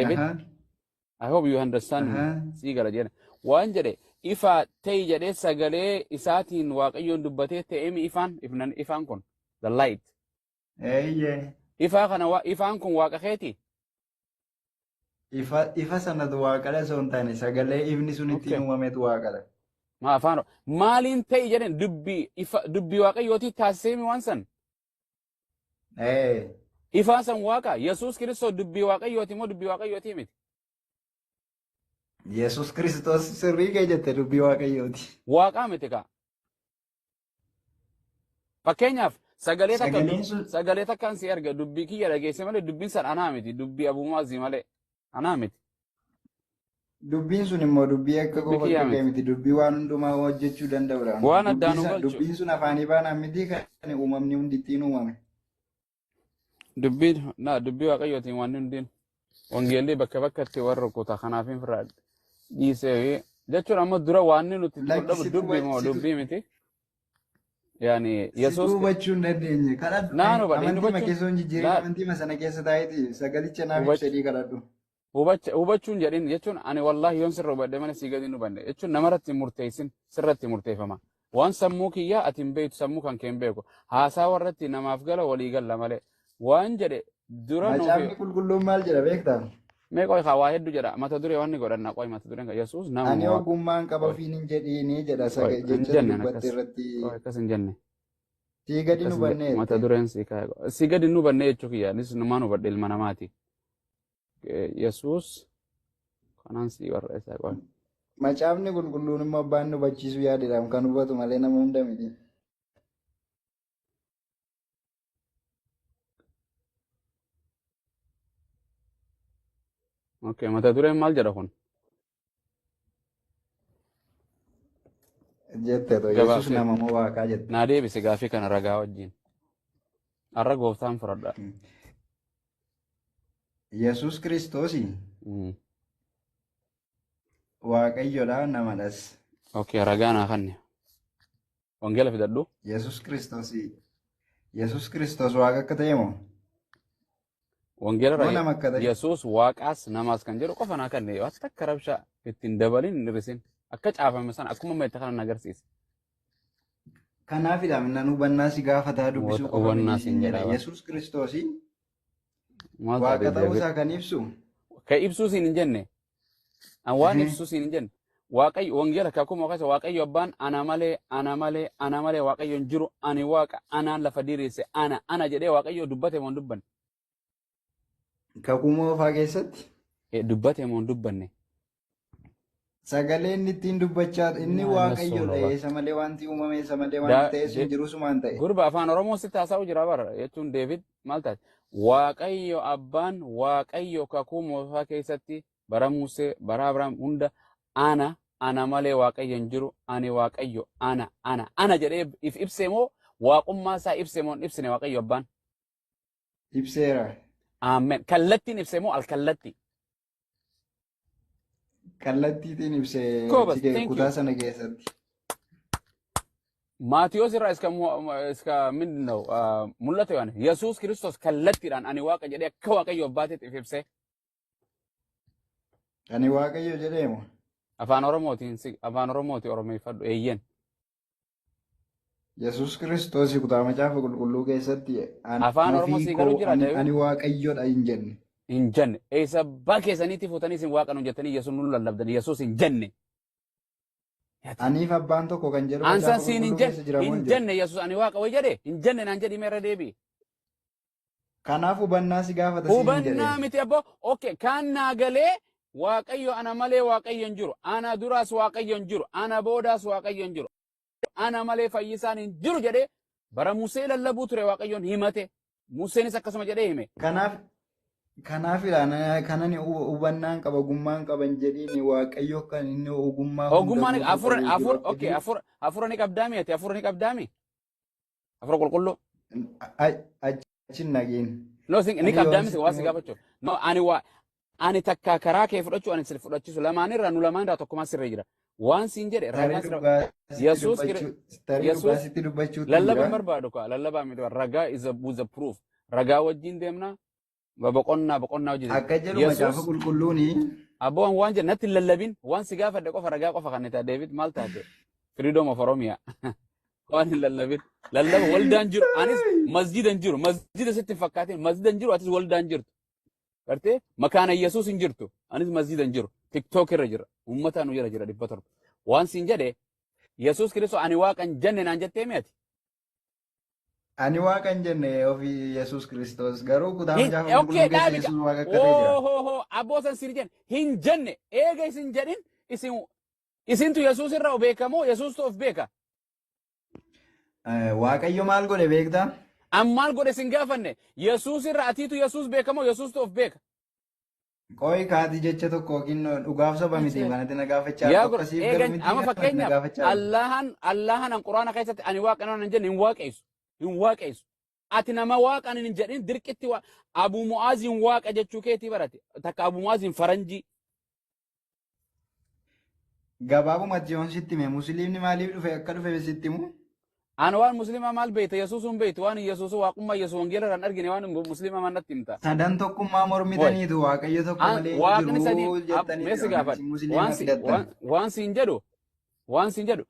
David, I hope you understand me. Sii gala jedhe. Waan jedhe ifa ta'i jedhee sagalee isaatiin Waaqayyoon dubbatee ta'eemi ifaan ifnan ifaan kun the light. Eeyyee. Ifaa kana ifaan kun waaqa keeti. Ifa sanatu waaqadha osoo hin taane sagalee ifni sun ittiin uumametu waaqadha. Maa afaan maaliin ta'i jedheen dubbii ifa dubbii Waaqayyootii taasiseemi waan san. Ee. Ifaan san waaqa Yesuus Kiristoos dubbii Waaqayyooti moo dubbii Waaqayyootii miti? Yesuus Kiristoos sirrii kee jette dubbii Waaqayyooti. Waaqaa miti kaa. Fakkeenyaaf sagalee takka Sagaleen sun sagalee takkaan si erga dubbii kiyya dhageesse malee dubbiin san anaa miti dubbii abumaazii malee anaa miti. Dubbiin sun immoo dubbii akka Dubbii koo kiyyaa fakka kee miti. miti dubbii waan hundumaa hojjechuu danda'udha. Waan addaan nu galchu. Dubbiin sun afaanii baanaan miti kan uumamni hundi ittiin uumame. Dubbiin na dubbii Waaqayyootiin waan hundiin wangeelli bakka bakkatti warra rukuta kanaaf hin firraa dhiisee jechuun amma dura waan nuti Lakki dhabu situ dubbii moo dubbii miti. Yaani situ Yesuus hubachuu hin dandeenye. Kadhadhu naan hubadhe hin amantii ma hubachuun keessa hin jijjiirin laa amantii ma sana keessa taa'eeti sagalicha naaf hubach ibsadii kadhadhu. Hubachuun jedhin jechuun ani wallaahi yoon sirra hubadhe mana sii gadi hin hubanne jechuun namarratti hin murteessin sirratti murteeffama. Waan sammuu kiyyaa ati hin beektu sammuu kan kee hin beeku. Haasaa warratti namaaf gala walii galla malee. Waan jedhe dura nuufi Macaafni qulqulluun maal jedha beektaa? mee qoy kaa waa hedduu jedha mata duree waan ni godhanna qoy mata dureen Yesuus nama Ani moo waaqa ogummaan qaba qoy ofiin hin jedhiini jedha qoy hin jecha jenne dubbatte akkas irratti qoy akkas hin jenne sii gadi akkas nu hin jenne mata hubanneette. dureen sii kaa'e sii gadi hin hubanne jechuu kiyya anis numaan hubadhe ilma namaati. Yesuus kanaan sii barreessaa qoy. Macaafni qulqulluun immoo abbaan nu hubachiisuu yaadedha kan hubatu malee nama hunda miti. Okay, mata dureen maal jedha kun? Jette too Yesuus Gabaabsee nama moo waaqaa jette. naa deebise gaafii kana ragaa wajjin. Har'a gooftaan fudhadha. Yesuus Kiristoos Waaqayyodha namadhas. Okay, ragaa naa kanne. Wangeela fidadhu. Yesuus Kiristoos waaqa akka ta'e moo? Wangeela Moo irraa nama akka ta'e? Yesuus waaqaas namaas kan jedhu qofa naa kanne. Waan takka rabsha ittiin dabalin hin hir'isin. Akka caafame sana akkuma meetta kana na agarsiise. Kanaafidha nan hubannaa si gaafataa dubbisuu qofa Hubannaa miti siin siin jedha jedha. bara. Yesuus Kiristoos Maal taate waaqa ta'uu David? isaa kan ibsu. Kan ibsuu siin hin jenne. An waan ibsuu siin hin jenne. Waaqayyo wangeela kakuu keessa Waaqayyo abbaan ana malee ana malee ana malee Waaqayyo hin jiru ani waaqa anaan lafa diriirse ana ana jedhee Waaqayyo dubbate moo hin dubbanne? Kakuu moofaa keessatti Dubbate moo hin dubbanne? sagalee inni ittiin dubbachaa inni Yaa waaqayyodha Rasuulallah. isa malee wanti uumame isa malee wanti ta'e sun jiru sumaan ta'e. Gurba afaan Oromoo sitti haasa'u jira bara jechuun David maal taate? Waaqayyo abbaan Waaqayyo kakuu moofaa keessatti bara Musee bara Abrahaam hunda ana ana malee Waaqayyo hin jiru ani Waaqayyo ana ana ana jedhee if ibsee moo waaqummaa isaa ibsee moo hin ibsine Waaqayyo abbaan? Ibseera. Aamen. Kallattiin ibsee moo alkallatti? Kallattiitiin ibsee Koobas, achi thank kutaa you. sana keessatti. Maatiyos irraa iska ምንድን ነው mul'ata Yohaannis Yesuus Kiristoos kallattiidhaan ani waaqa jedhee akka Waaqayyo abbaatetti if ibsee Ani waaqayyo jedheemo. afaan Oromootiin afaan Oromooti Oromeeffadhu eeyyen. Yesuus Kiristoos kutaa macaafa qulqulluu keessatti ani Afaan Oromoo ofii sii galuu koo jira ani David ani waaqayyodha hin jenne. hin jenne. Eessa abbaa keessaniitti fuutanii isin waaqa nuun jettanii Yesuus nu lallabdanii Yesuus hin jenne. Aniif abbaan tokko kan jedhu Ansaan macaafa siin hin qulqulluu jenne keessa jira moo hin hin jiru? jenne Yesuus ani waaqa wayi jedhe hin jenne naan jedhi meerra deebi'i. Kanaaf hubannaa si gaafata siin Hubannaa jedhe. miti abboo okay kan naa galee Waaqayyo ana malee Waaqayyo hin jiru ana duraas Waaqayyo hin jiru ana boodaas Waaqayyo hin jiru ana malee fayyisaan hin jiru jedhee bara Musee lallabuu ture Waaqayyoon himate Museenis akkasuma jedhee hime. Kanaafidha kanan hubannaan qaba ogummaan qaba hin jedhiin waaqayyo kan inni ogummaa hunda Ogummaan guutuu afura qabu jiru afur akka okay jiru afur afura ni qabdaami ati afura ni qabdaami afura qulqulluu. Achi hin dhagiin. No sin ni Ani yoon qabdaami sitti waa si gaafachuu. No ani waa ani takka karaa kee fudhachuu ani si fudhachiisu lamaanirraa nu lamaanirraa tokkumaa sirra jira. Waan siin jedhe tarii ragaa sirra dhugaa sitti Yesuus dubbachuu tarii dhugaa Yesuus sitti dubbachuutti lallaba hin jira. barbaadu kaa lallabaa miti ragaa is a, with a proof ragaa wajjin deemna. Boqonnaa boqonnaa hojii. Akka jedhu macaafa qulqulluuni. Abboon waan jedhu natti hin lallabin waan si gaafadhe qofa ragaa qofa kan taate David maal taate? Freedom of Oromia. Waan hin lallabin. Lallaba waldaan jiru. Anis masjida hin jiru. Masjida sitti hin fakkaatin. Masjida hin jiru atis waldaan jirtu. Gartee makaana Yesuus hin jirtu. Anis masjida hin jiru. TikTok irra jira. Uummata nu jira jira 700. Waan siin jedhe Yesuus Kiristoos ani waaqa hin jenne naan jettee mi'ati. Ani waaqa hin jenne ofii Yesuus Kiristoos garuu kutaa macaafa qulqulluu keessa Yesuus waaqa akka ta'e jira. Hoo abboo san siin jenne hin jenne eega isin jedhin isin isintu Yesuus irraa of beekamoo Yesuustu of beeka. Waaqayyo maal godhe beektaa? An maal godhe isin gaafanne Yesuus irra atiitu Yesuus beekamoo Yesuustu of beeka. Qo'i kaati jecha tokko yookiin dhugaaf soba miti kanatti na gaafachaa Yaa jirtu godhe akkasiif eega garuu miti amma kanatti na fakkeenyaaf gaafachaa jirtu. Allahan an quraana keessatti ani waaqa hin jenne hin waaqessu hin waaqessu. Ati nama waaqa hin jedhin dirqitti Abu Mu'aaziin waaqa jechuu keetii barate takka Abu Mu'aaziin faranjii. Gabaabumatti yoon sitti hime musliimni maaliif dhufe akka dhufe sitti himu? Ani waan musliimaa maal beekta Yesuus hin beektu waan Yesuus waaqummaa Yesuus wangeela irraan argine waan musliimaa maal natti himta. Sadan tokkummaa mormitaniitu waaqayyo tokko malee hin Waaqni jiru sadii mee si jettaniitu gaafadha musliima fidattan. waan siin jedhu waan siin jedhu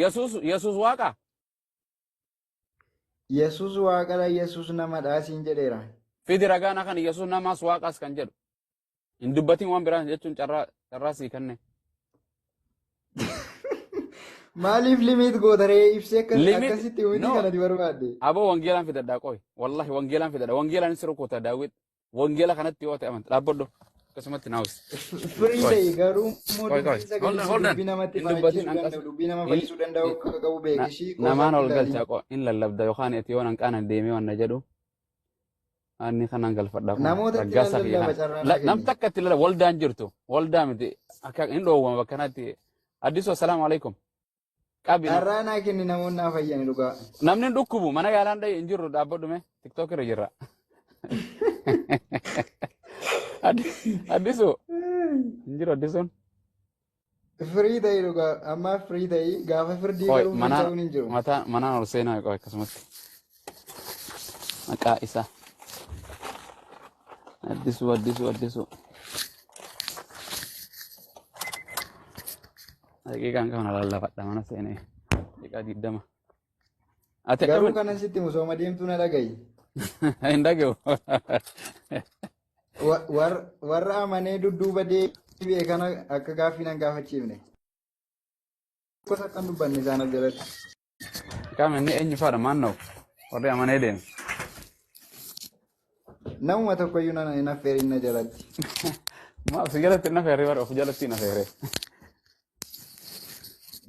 Yesuus Yesuus waaqa Yesuus waaqadha Yesuus namadha siin jedheera. Fidi ragaan kan Yesuus namaas waaqaas kan jedhu hin dubbatin waan biraan jechuun carraa carraa sii kenne. Maaliif limiit gootaree ibsee Limit akkasitti miti no kanati barbaadde? Aboo wangeelaan fidadhaa qoy wallahi wangeelaan fidadha wangeelaan si rukuta daawwit wangeela kanatti yoo ta'e amanta dhaabbadhu akkasumatti naawus. Firii Qoy ta'e garuu immoo qoy qoy dubbii sagalee hold on dubbii namatti hin dubbatin fayyisuu anqas danda'u dubbii nama fayyisuu danda'u akka qabu beekishii namaan qoosaatti ol ilaali. galcha qoy hin lallabda yookaan ati yoon hanqaana deemee waan na jedhu anni kanan galfadha kun Namoota itti raggaasa kiyya lallaba kana carraa naa nam kenni. takka itti lallaba waldaan jirtu waldaa miti akka hin dhoowwama bakka kanatti addisu assalaamu alaikum qabi Carraa naa kenni namoonni naa fayyani dhugaa. namni hin dhukkubu mana yaalaan dhaye hin jirru dhaabbadhu mee tiktok irra jirra addisu hin jiru addisuun Firii ta'e dhugaa ammaa firii ta'e gaafa firdii qoy garuu firii manaan ta'uun hin jiru. mataan manaan ol seenaa qoy akkasumatti maqaa isaa addisu addisu addisu daqiiqaan kana lallabadha mana seenee daqiiqaa 20 ati Garuu akkamin kanan sitti musooma deemtuu na dhaga'i. hin dhaga'u Warra amanee dudduuba deebi'e kana akka gaaffii nan gaafachiifne. Gosa akka hin dubbanne isaan as jalatti. Qaama inni eenyu faadha maan na'u warri amanee deeme. Namuma tokkoyyuu nan hin affeerin na jalatti. Maaf si jalatti hin affeerre bara of jalatti hin affeerre.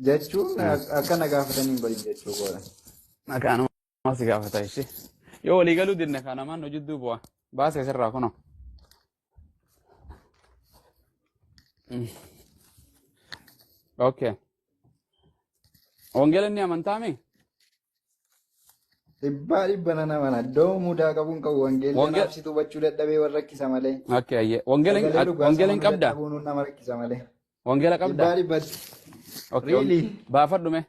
Jechuun akka na gaafatanii hin godhin jechuu koodha. Akka anuma si gaafata ishee. Yoo walii galuu didne kana namaan hojii bu'a. Baasee sirraa kunoo. Okay. Wangeela inni amantaa mi? 100% nan amana. Iddoo mudaa qabuun qabu wangeelli Wangeela. anaaf situ hubachuu dadhabee warra rakkisa malee. Okay ayyee. Wangeela Sagalee dhugaa wangeela hin samanuu qabdaa? dadhabuun nama rakkisa malee. Wangeela qabdaa? 100%. Okay. Really? Baafadhu mee.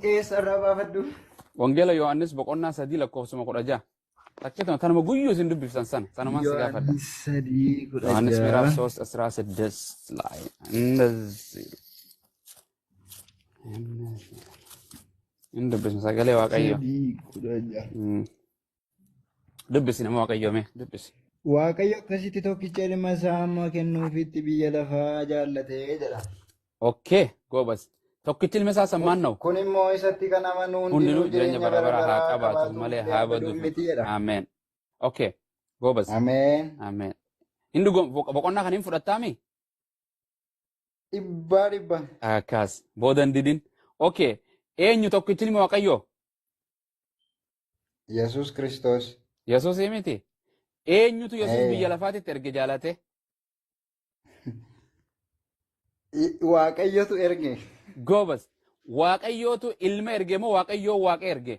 Eessarraa baafadhu? Wangeela Yohaannis boqonnaa 3 lakkoofsuma 16. Takkituma tanuma guyyuu isin dubbiftan sana sanumaan si gaafadha. Yohaannis 3 kudha ዮሐንስ ምዕራፍ ja'a. 3 16 ላይ እንደዚህ hin dubbisnu sagalee Waaqayyo. 3 16. Dubbisi nama Waaqayyo mee dubbisi. Waaqayyo akkasitti tokkicha ilma isaa hamma kennuufitti biyya lafaa jaallatee jedha. Okay goobas tokkichi ilma isaa sammaan na'u Kun immoo isatti kan amanu hundinuu hundinuu jireenya jireenya bara bara baraa haa baraa qabaatu qabaatu malee malee haa haa baduuf baduuf miti. miti jedha. Ameen. Okay goobas. Ameen. Ameen. Hin dhugo boqonnaa kan hin fudhattaami? 100%. Akkas booda hin didin. Okay eenyu tokkichi ilma Waaqayyoo? Yesuus Kiristoos. Yesuus miti. Eenyutu Yesuus biyya lafaatitti erge jaalate? Waaqayyotu erge. Goobas. Waaqayyootu ilma erge moo Waaqayyoo waaqa erge?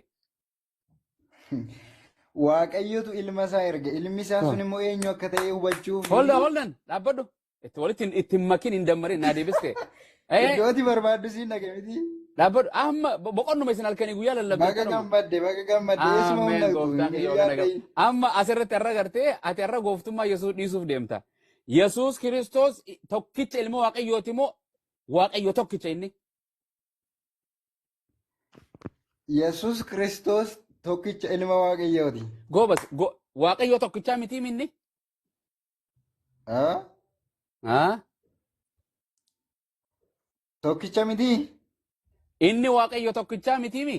Waaqayyotu ilma isaa erge. Ilmi isaa sun immoo eenyu akka ta'e hubachuuf. Hold on, hold on. Dhaabbadhu. Itti walitti itti hin makin hin dammarin naa deebiste. Iddooti barbaaddu siin dhage miti. Dhaabbadhu amma boqonnuma isin halkanii guyyaa lallabdan Baga kanuma. gammadde, baga gammadde, eessuma Ameen humna gooftaan kiyya hiriyaa kana ta'in. Amma asirratti har'a gartee ati har'a gooftummaa Yesuus dhiisuuf deemta. Yesuus Kiristoos tokkicha ilma Waaqayyooti moo Waaqayyo tokkicha inni? Yesuus Kiristoos tokkicha ilma Waaqayyooti. Goobas Waaqayyo tokkichaa mitii minni? Ah? Ah? Tokkicha mitii? Inni Waaqayyo tokkichaa mitii mi?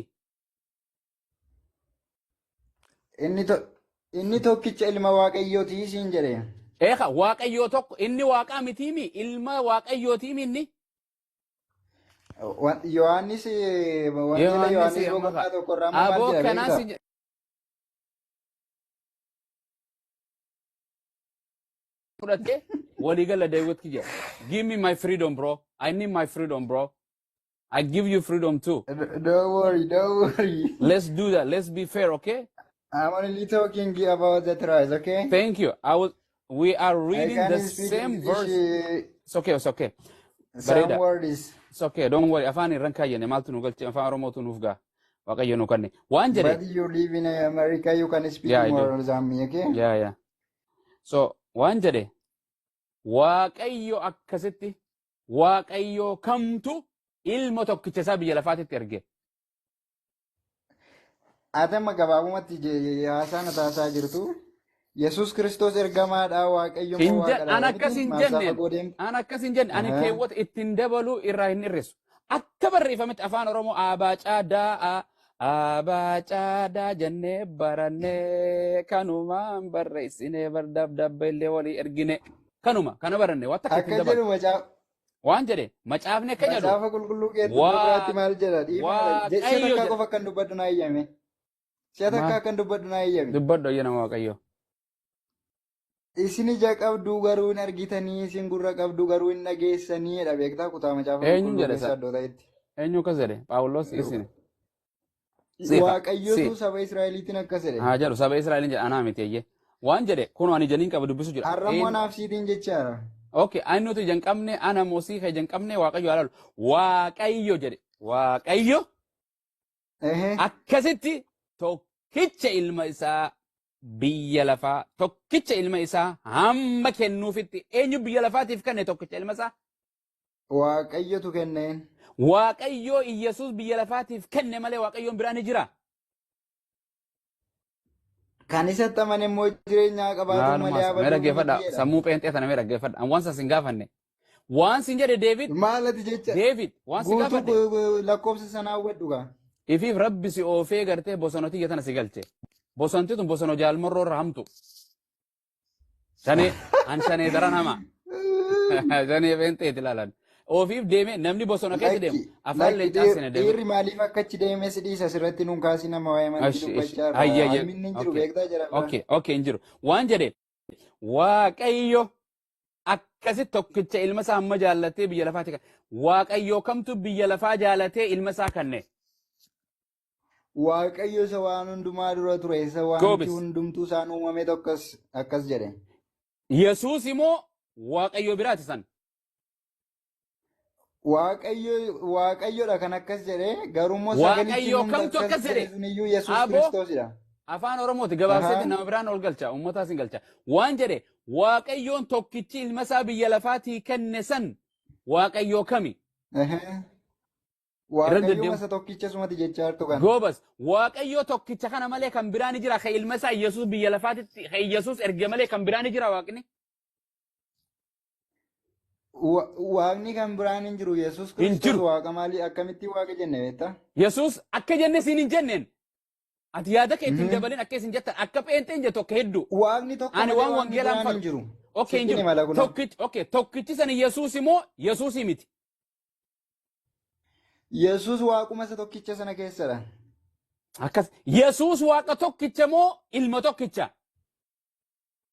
Inni tokkicha ilma Waaqayyooti siin jedhe. Eeka Waaqayyo tokko inni Waaqaa mitii mi? Ilma Waaqayyooti mi inni? Yohaannis Wangeela Yohaannis Yohaannis amma boqonnaa 1 irraa maal aboo jedha kanaan beektaa? si fudhattee walii gala Daawit kiyya. Give me my freedom, bro. I need my freedom, bro. I give you freedom too. Don't worry, don't worry. Let's do that. Let's be fair, okay? I'm only talking about the trials, okay? Thank you. I was. We are I reading can the speak same English, verse. It's okay. It's okay. some Bareeda. words. It's okay. Don't worry. Afaan irran kaayyane maaltu nu galche, afaan Oromootu nuuf ga'a. Waaqayyo nu kanne. Waan jedhe. But you live in America, you can speak Yeah, I do. more than me, okay? Yeah. So waan jedhe, Waaqayyo akkasitti Waaqayyo kamtu ilma tokkicha isaa biyya lafaatitti erge? Ati amma gabaabumatti haasaan taasaa jirtu. Yesuus Kiristoos ergamaadha, Waaqayyo Hin immoo an Waaqadha. akkas Miti hin maal isaa jenneen. fagoo deemte? An akkas hin jenne. Ani Ahaa. keewwata ittiin dabaluu irraa hin hir'isu. Akka barreeffametti afaan Oromoo abaacaa daa abaacaa daa jennee barannee kanumaan barreessinee bardabdabba illee walii ergine. Kanuma kana baranne waan takka ittiin Akka dabalu. jedhu Waan jedhe macaafni akka jedhu macaafa qulqulluu keetti iddoo biraatti maal jedha? Dhiifama. Si'a Waaqayyo takkaa jedha. qofa akkan dubbadhu naa eeyyame. Si'a takkaa Maal akkan dubbadhu naa eeyyame. dubbadhu ayya nama Waaqayyo. Isin ija qabduu garuu hin argitanii, isin gurra qabduu garuu hin dhageessanii jedha, beektaa, kutaa macaafa Eenyuun qulqulluu jedhe keessaa isa? iddoo ta'etti. Eenyu akkas jedhe? Phaawulos isin. Sifa. Waaqayyotu Si. saba Israa'eliitiin akkas jedhe. Haa jedhu, saba Israa'eliin jedha, anaa miti eeyyee. Waan jedhe kun ani janiin qaba dubbisu jira. Har'a immoo naaf siitiin jechaadha. Okay, ani nuti ija hin qabne, ana moosii ka ija hin qabne Waaqayyo haa laalu. Waaqayyo jedhe. Waaqayyo akkasitti tokkicha ilma isaa biyya lafaa, tokkicha ilma isaa hamma kennuufitti. Eenyu biyya lafaatiif kenne tokkicha ilma isaa? Waaqayyotu kenneen. Waaqayyo Iyyasuus biyya lafaatiif kenne malee Waaqayyoon biraa ni jira. Kan isatti amane immoo jireenya qabaatu malee Maaluma mee abaduu dhaggeeffadha. miti jedha. Sammuu pheenxee tana mee dhaggeeffadha. An waan sin gaafanne. Waan sin jedhe David. Maal ati jecha David, waan si guutuu gaafadhe. Lakkoofsa sanaa hubadhu gaa. Ifiif rabbi si oofee gartee bosonoti ija tana si galche. Bosonti tun bosono jaalmorroo irra hamtu. Shanee an shanee daran hama. Shanee pheenxeeti ilaalan. Ofiif deemee namni bosona keessa deemu Lakki afaan lakki leencaan seena David. Dhiirri maaliif akka achi deemee si dhiisa? Asirratti nuun kaasii, nama waa'ee amantii Ashi ishi. dubbachaa irra. Ayya ayya. Hamminni hin jiru Okay. beektaa jira bira. Okay, hin jiru. Waan jedhe, Waaqayyo akkasi tokkicha ilma isaa amma jaallatee biyya lafaati kan. Waaqayyo kamtu biyya lafaa jaalatee ilma isaa kenne? Waaqayyo isa waan hundumaa dura ture, isa wanti Goobis. hundumtuu isaan uumame tokkos akkas jedhe. Yesuus immoo Waaqayyo biraati san. Waaqayyo Waaqayyodha kan akkas jedhe, garuu immoo sagalichi Waaqayyo hundumtu kamtu akkas akkas jedhe jedhe? sun iyyuu Yesuus Aboo Kiristoosidha. afaan Oromooti gabaabseeti nama biraan ol galcha, uummataas hin galcha. Waan jedhe, Waaqayyoon tokkichi ilma isaa biyya lafaatii kenne san Waaqayyo kami? Irra Irra Waaqayyuma deddeemu. isa tokkicha sumati jechaa jirtu kana. Goobas, Waaqayyo tokkicha kana malee kan biraa ni jira? Kan ilma isaa Yesuus biyya lafaatitti kan Yesuus erge malee kan biraa ni jira Waaqni? Waaqni kan biraan hin jiru. Yesuus Hin Kiristoos jiru. Waaqa maalii akkamitti Waaqa jenne beektaa? Yesuus akka jenne siin hin jenneen. Ati yaada kee ittiin dabalin, akka isin jettan akka pheenxeen jettu akka hedduu. Waaqni tokko Ani malee waan waaqni wangeelaan biraan hin fadhu. jiru. Okay, hin Sitti jiru. hima kunoo. Tokkichi, okay, tokkichi sana Yesuus immoo Yesuusii miti. Yesuus Waaquma isa tokkicha sana keessadha. Akkas Yesuus Waaqa tokkicha moo ilma tokkicha?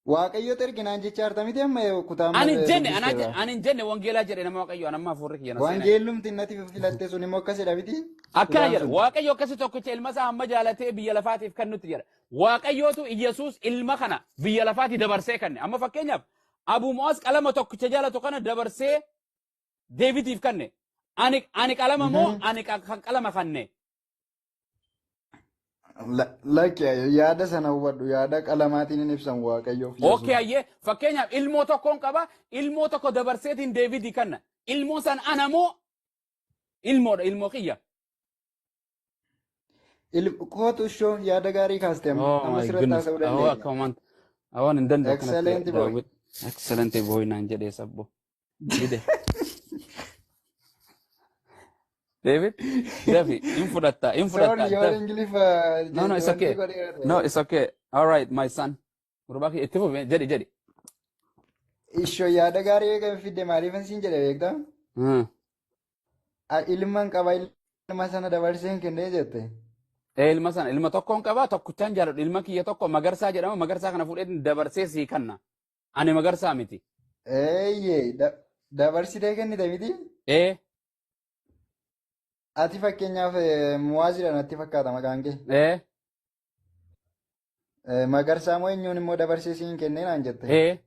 Waaqayyoota erginaan jecha harta miti amma kutaa Ani hin jenne, dubbisteerra. ani hin jenne, wangeelaa jedhe nama Waaqayyo, ani amma hafuurri kiyya na seenaa. Wangeellumti natti filatte sun immoo akkasidha miti? Akkana Kutaan jedha. sun. Waaqayyo akkasi tokkicha ilma isaa hamma jaalatee biyya lafaatiif kennutti jedha. Waaqayyootu Iyyasuus ilma kana biyya lafaatii dabarsee kenne. Amma fakkeenyaaf Abuu Mu'aaz qalama tokkicha jaalatu kana dabarsee Deebitiif kenne. Ani qalama moo ani kan qalama kanne? Lakki, yaada sana hubadhu, yaada qalamaatiin hin ibsan Waaqayyoof Okay. Yesuus. Ayyee, fakkeenyaaf ilmoo tokkoon qaba, ilmoo tokko dabarseetiin Deevidii kanna. Ilmoon san ana moo ilmoodha, ilmoo kiyya? Kootu ishoo, yaada gaarii kaaste amma. Oh Amma my sirratti goodness. haasa'uu Awwa dandeenya. akka waan awwaan hin danda'u kanatti. Excellent boy. Daawit. Excellent boy naan jedhee sabbo. Dide. David, David, hin fudhatta, hin fudhatta. Sorry, yoo David. Ingiliffa No, it's wanti okay. godheera ta'e. No, it's okay. All right, my son. Gurbaa kiyya itti fufi, jedhi jedhi. Ishoo, yaada gaarii kan fidde maaliifan siin jedhe beektaa? Ilman qaba, ilma sana dabarsee hin kennee jette. Ee, ilma sana, ilma tokkoon qaba, tokkichaan jaalladhu, ilma kiyya tokko Magarsaa jedhama, Magarsaa kana fuudhee dabarsee sii kanna. Ani Magarsaa miti. Eeyyee, dabarsitee kennite miti? Ee. Ati fakkeenyaaf Muwaazidha natti fakkaata maqaan kee. Ee. Magarsaa moo eenyuun immoo dabarsee siin kennee naan jette. Ee.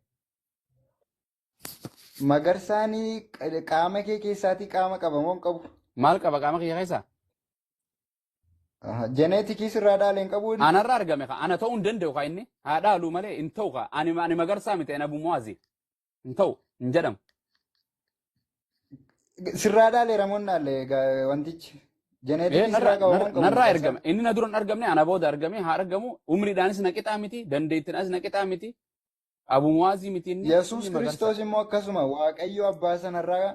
Magarsaan qaama kee keessaatii qaama qaba moo hin qabu? Maal qaba qaama kiyya keessaa? Jeneetikii sirraa dhaale hin qabu? Anarraa argame ka ana ta'uu hin danda'u ka inni haa dhaalu malee hin ta'u ka ani Magarsaa miti, ani Abu Muwaazi hin ta'u hin jedhamu. Sirraa dhaale ramoon dhaalle wantichi. Ee. Jeneetikii sirraa qaba moo hin qabu Narraa Magarsaan? ergame, inni na dura hin argamne, ana booda argame haa argamu, umriidhaanis na qixaa miti, dandeettiidhaanis na qixaa miti, Abu Muwaazii miti inni. Yesuus Inni Magarsaa. Kiristoos immoo akkasuma Waaqayyo abbaa sanarraa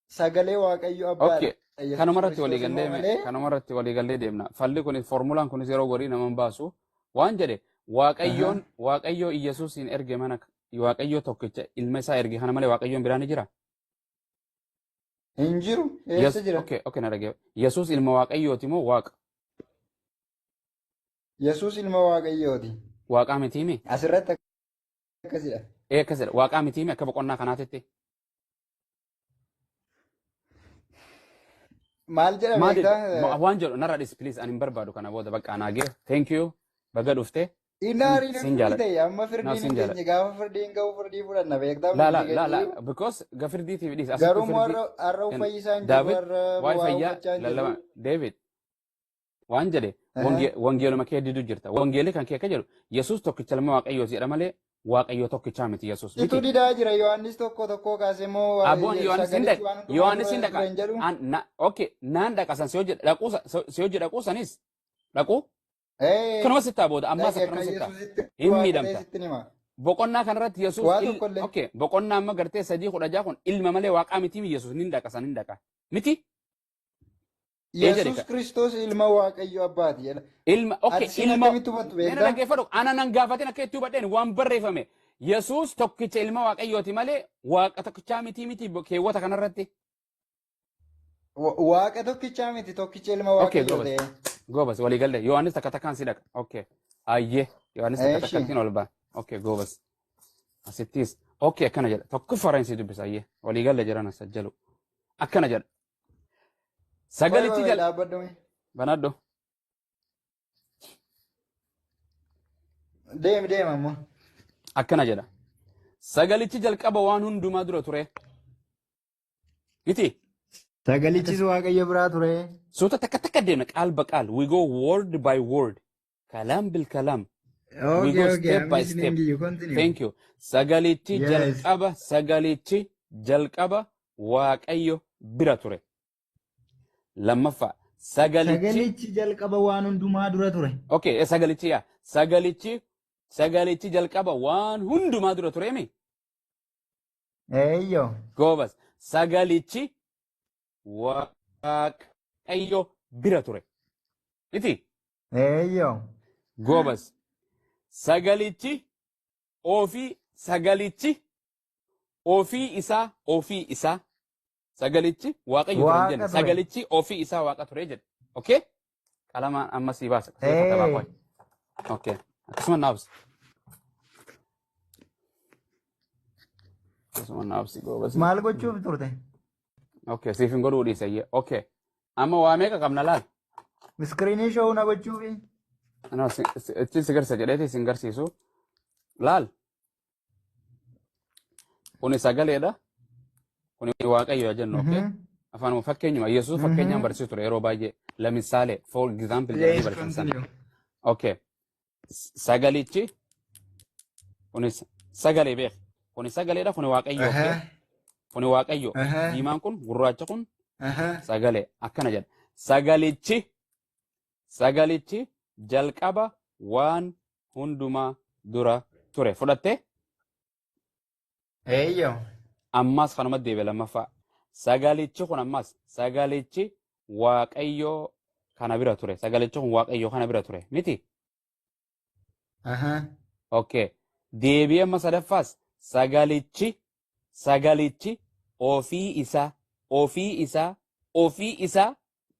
sagalee Waaqayyo abbaadha. Okay. Yesuus Kanuma irratti walii Kiristoos immoo gallee malee kanuma irratti walii gallee deemna. Falli kunis, formulaan kunis yeroo gorii nama hin baasu. Waan jedhe Waaqayyoon Waaqayyoo Iyyasuusin erge mana Waaqayyoo tokkicha ilma isaa erge kana malee Waaqayyoon biraa ni jira? Hin jiru. Eessa jira? Okay, na dhagee. Yesuus ilma Waaqayyooti moo Waaqa? Yesuus ilma Waaqayyooti. Waaqaa mitiimi? Asirratti akkasidha. Ee, akkasidha. Waaqaa mitiimi akka boqonnaa kanaatitti? Maal jedha Maal beektaa? jedhu? Waan jedhu narra dhis, please, ani hin barbaadu kana booda, bakka anaa gee. Thank you. Baga dhuftee. Inni Sin jaaladha. ta'e amma No, firdiin sin hin jaaladha. geenye, gaafa firdiin ga'u firdii fudhanna beektaa? La la Hundi la la keenya. because gafirdiitiif dhiis asitti Garuu immoo firdii har'a uffayisaa hin jiru, David har'a waa'ee waa fayyaa uffachaa hin jiru. lallaba David waan jedhe wangeeluma kee diduu jirta. Wangeelli kan kee akka jedhu Yesuus tokkicha ilma Waaqayyooti jedha malee Waaqayyo tokkichaa miti Yesuus Situ miti. didaa jira. Yohaannis 1:1 kaasee immoo Abboon Yohaannis hin sagalichi dhaqa. waan hundumaa Yohaannis hin dura dhaqa. ture hin jedhu. Okay, naan dhaqa san si hojii dhaquu si hojii dhaquu sanis dhaquu kanuma sittaa booda ammaas Dhaqi akka akkanuma sittaa. Yesuusitti Hin waaqa ta'e miidhamta. sitti hima. Boqonnaa kanarratti Yesuus Waa tokkollee. Okay, boqonnaa amma gartee 3:16 kun ilma malee waaqaa miti Yesuus ni dhaqa san hin dhaqa. Miti? Ee jedhe Yesuus ka. Kiristoos ilma Waaqayyo abbaati jedha. Ilma, okay, Ati sin ilma akkamitti hubattu Meena beektaa? dhaggeeffadhu, ana nan gaafatin akka itti hubadheen waan barreeffame. Yesuus tokkicha ilma Waaqayyooti malee Waaqa tokkichaa miti keewwata kanarratti. Waaqa tokkichaa miti, tokkicha ilma Okay, Waaqayyoo goobas. ta'e. Goobas, walii galle. Yohaannis takka takkaan si dhaqa. Okay. Ayyee. Yohaannis takka Eeshi. takkattiin ol ba'a. Okay, goobas. Asittis. Okay, akkana jedha. Tokkoffaa si dubbisa. Ayyee. Walii galle jiran as ajjalu. Akkana jedha. Qoy Sagalichi qoy jala. dhaabbadhu. Banadhu. Deemi deemi ammoo. Akkana jedha. Sagalichi jalqaba waan hundumaa dura ture. Miti? Sagalichis Waaqayyo biraa ture. Suuta takka takka deemna qaal ba qaal. We go word by word. Kalam bil kalam. We go Okay, step I'm by listening step. to you. Continue. Thank you. Sagalichi Yes. jalqaba, sagalichi jalqaba Waaqayyo bira ture. Lammaffaa, sagalichi Sagalichi jalqaba waan hundumaa dura ture. Okay, sagalichi yaa sagalichi jalqaba waan hundumaa dura ture mi? Eeyyo. Goobas, sagalichi Waaqayyo bira ture. Miti? Eeyyo. Goobas. Sagalichi ofii, sagalichi ofii isaa, ofii isaa sagalichi Waaqayyo ture hin Waaqa jenne. ture. Sagalichi ofii isaa Waaqa ture jedhe. Okay? Qalamaan amma sii baasa. Sii katabaa Ee. qoy. Okay. Akkasuma naabsi. Akkasuma naabsi, goobas. Maal gochuuf turte? Okay, siif hin godhuu dhiise. Okay. Amma waa meeqa qabna laal? Iskiriinii showuu na gochuufi? No, ittiin si garsiisa jedheeti sin garsiisu. Laal. Kuni sagaleedha. Kuni Waaqayyo jennu, okay? Afaanuma fakkeenyuma Yesuus fakkeenyaan barsiisu ture yeroo baay'ee. Lamisaalee, for example jedhanii Please barsiisan sana. continue. Okay. Sagalichi kunis sagalee beek. Kuni sagaleedha, kuni Waaqayyo. Okay. Kuni Waaqayyo. Diimaan kun, gurraacha kun sagalee akkana jedha. Sagalichi jalqaba waan hundumaa dura ture. Fudhattee? Eeyyoo. Ammas kanuma deebi'e lammaffaa. Sagalichi kun ammas sagalichi Waaqayyo kana bira ture. Sagalichi kun Waaqayyo kana bira ture. Miti? Okay. Deebi'ee amma sadaffaas sagalichi ofii isaa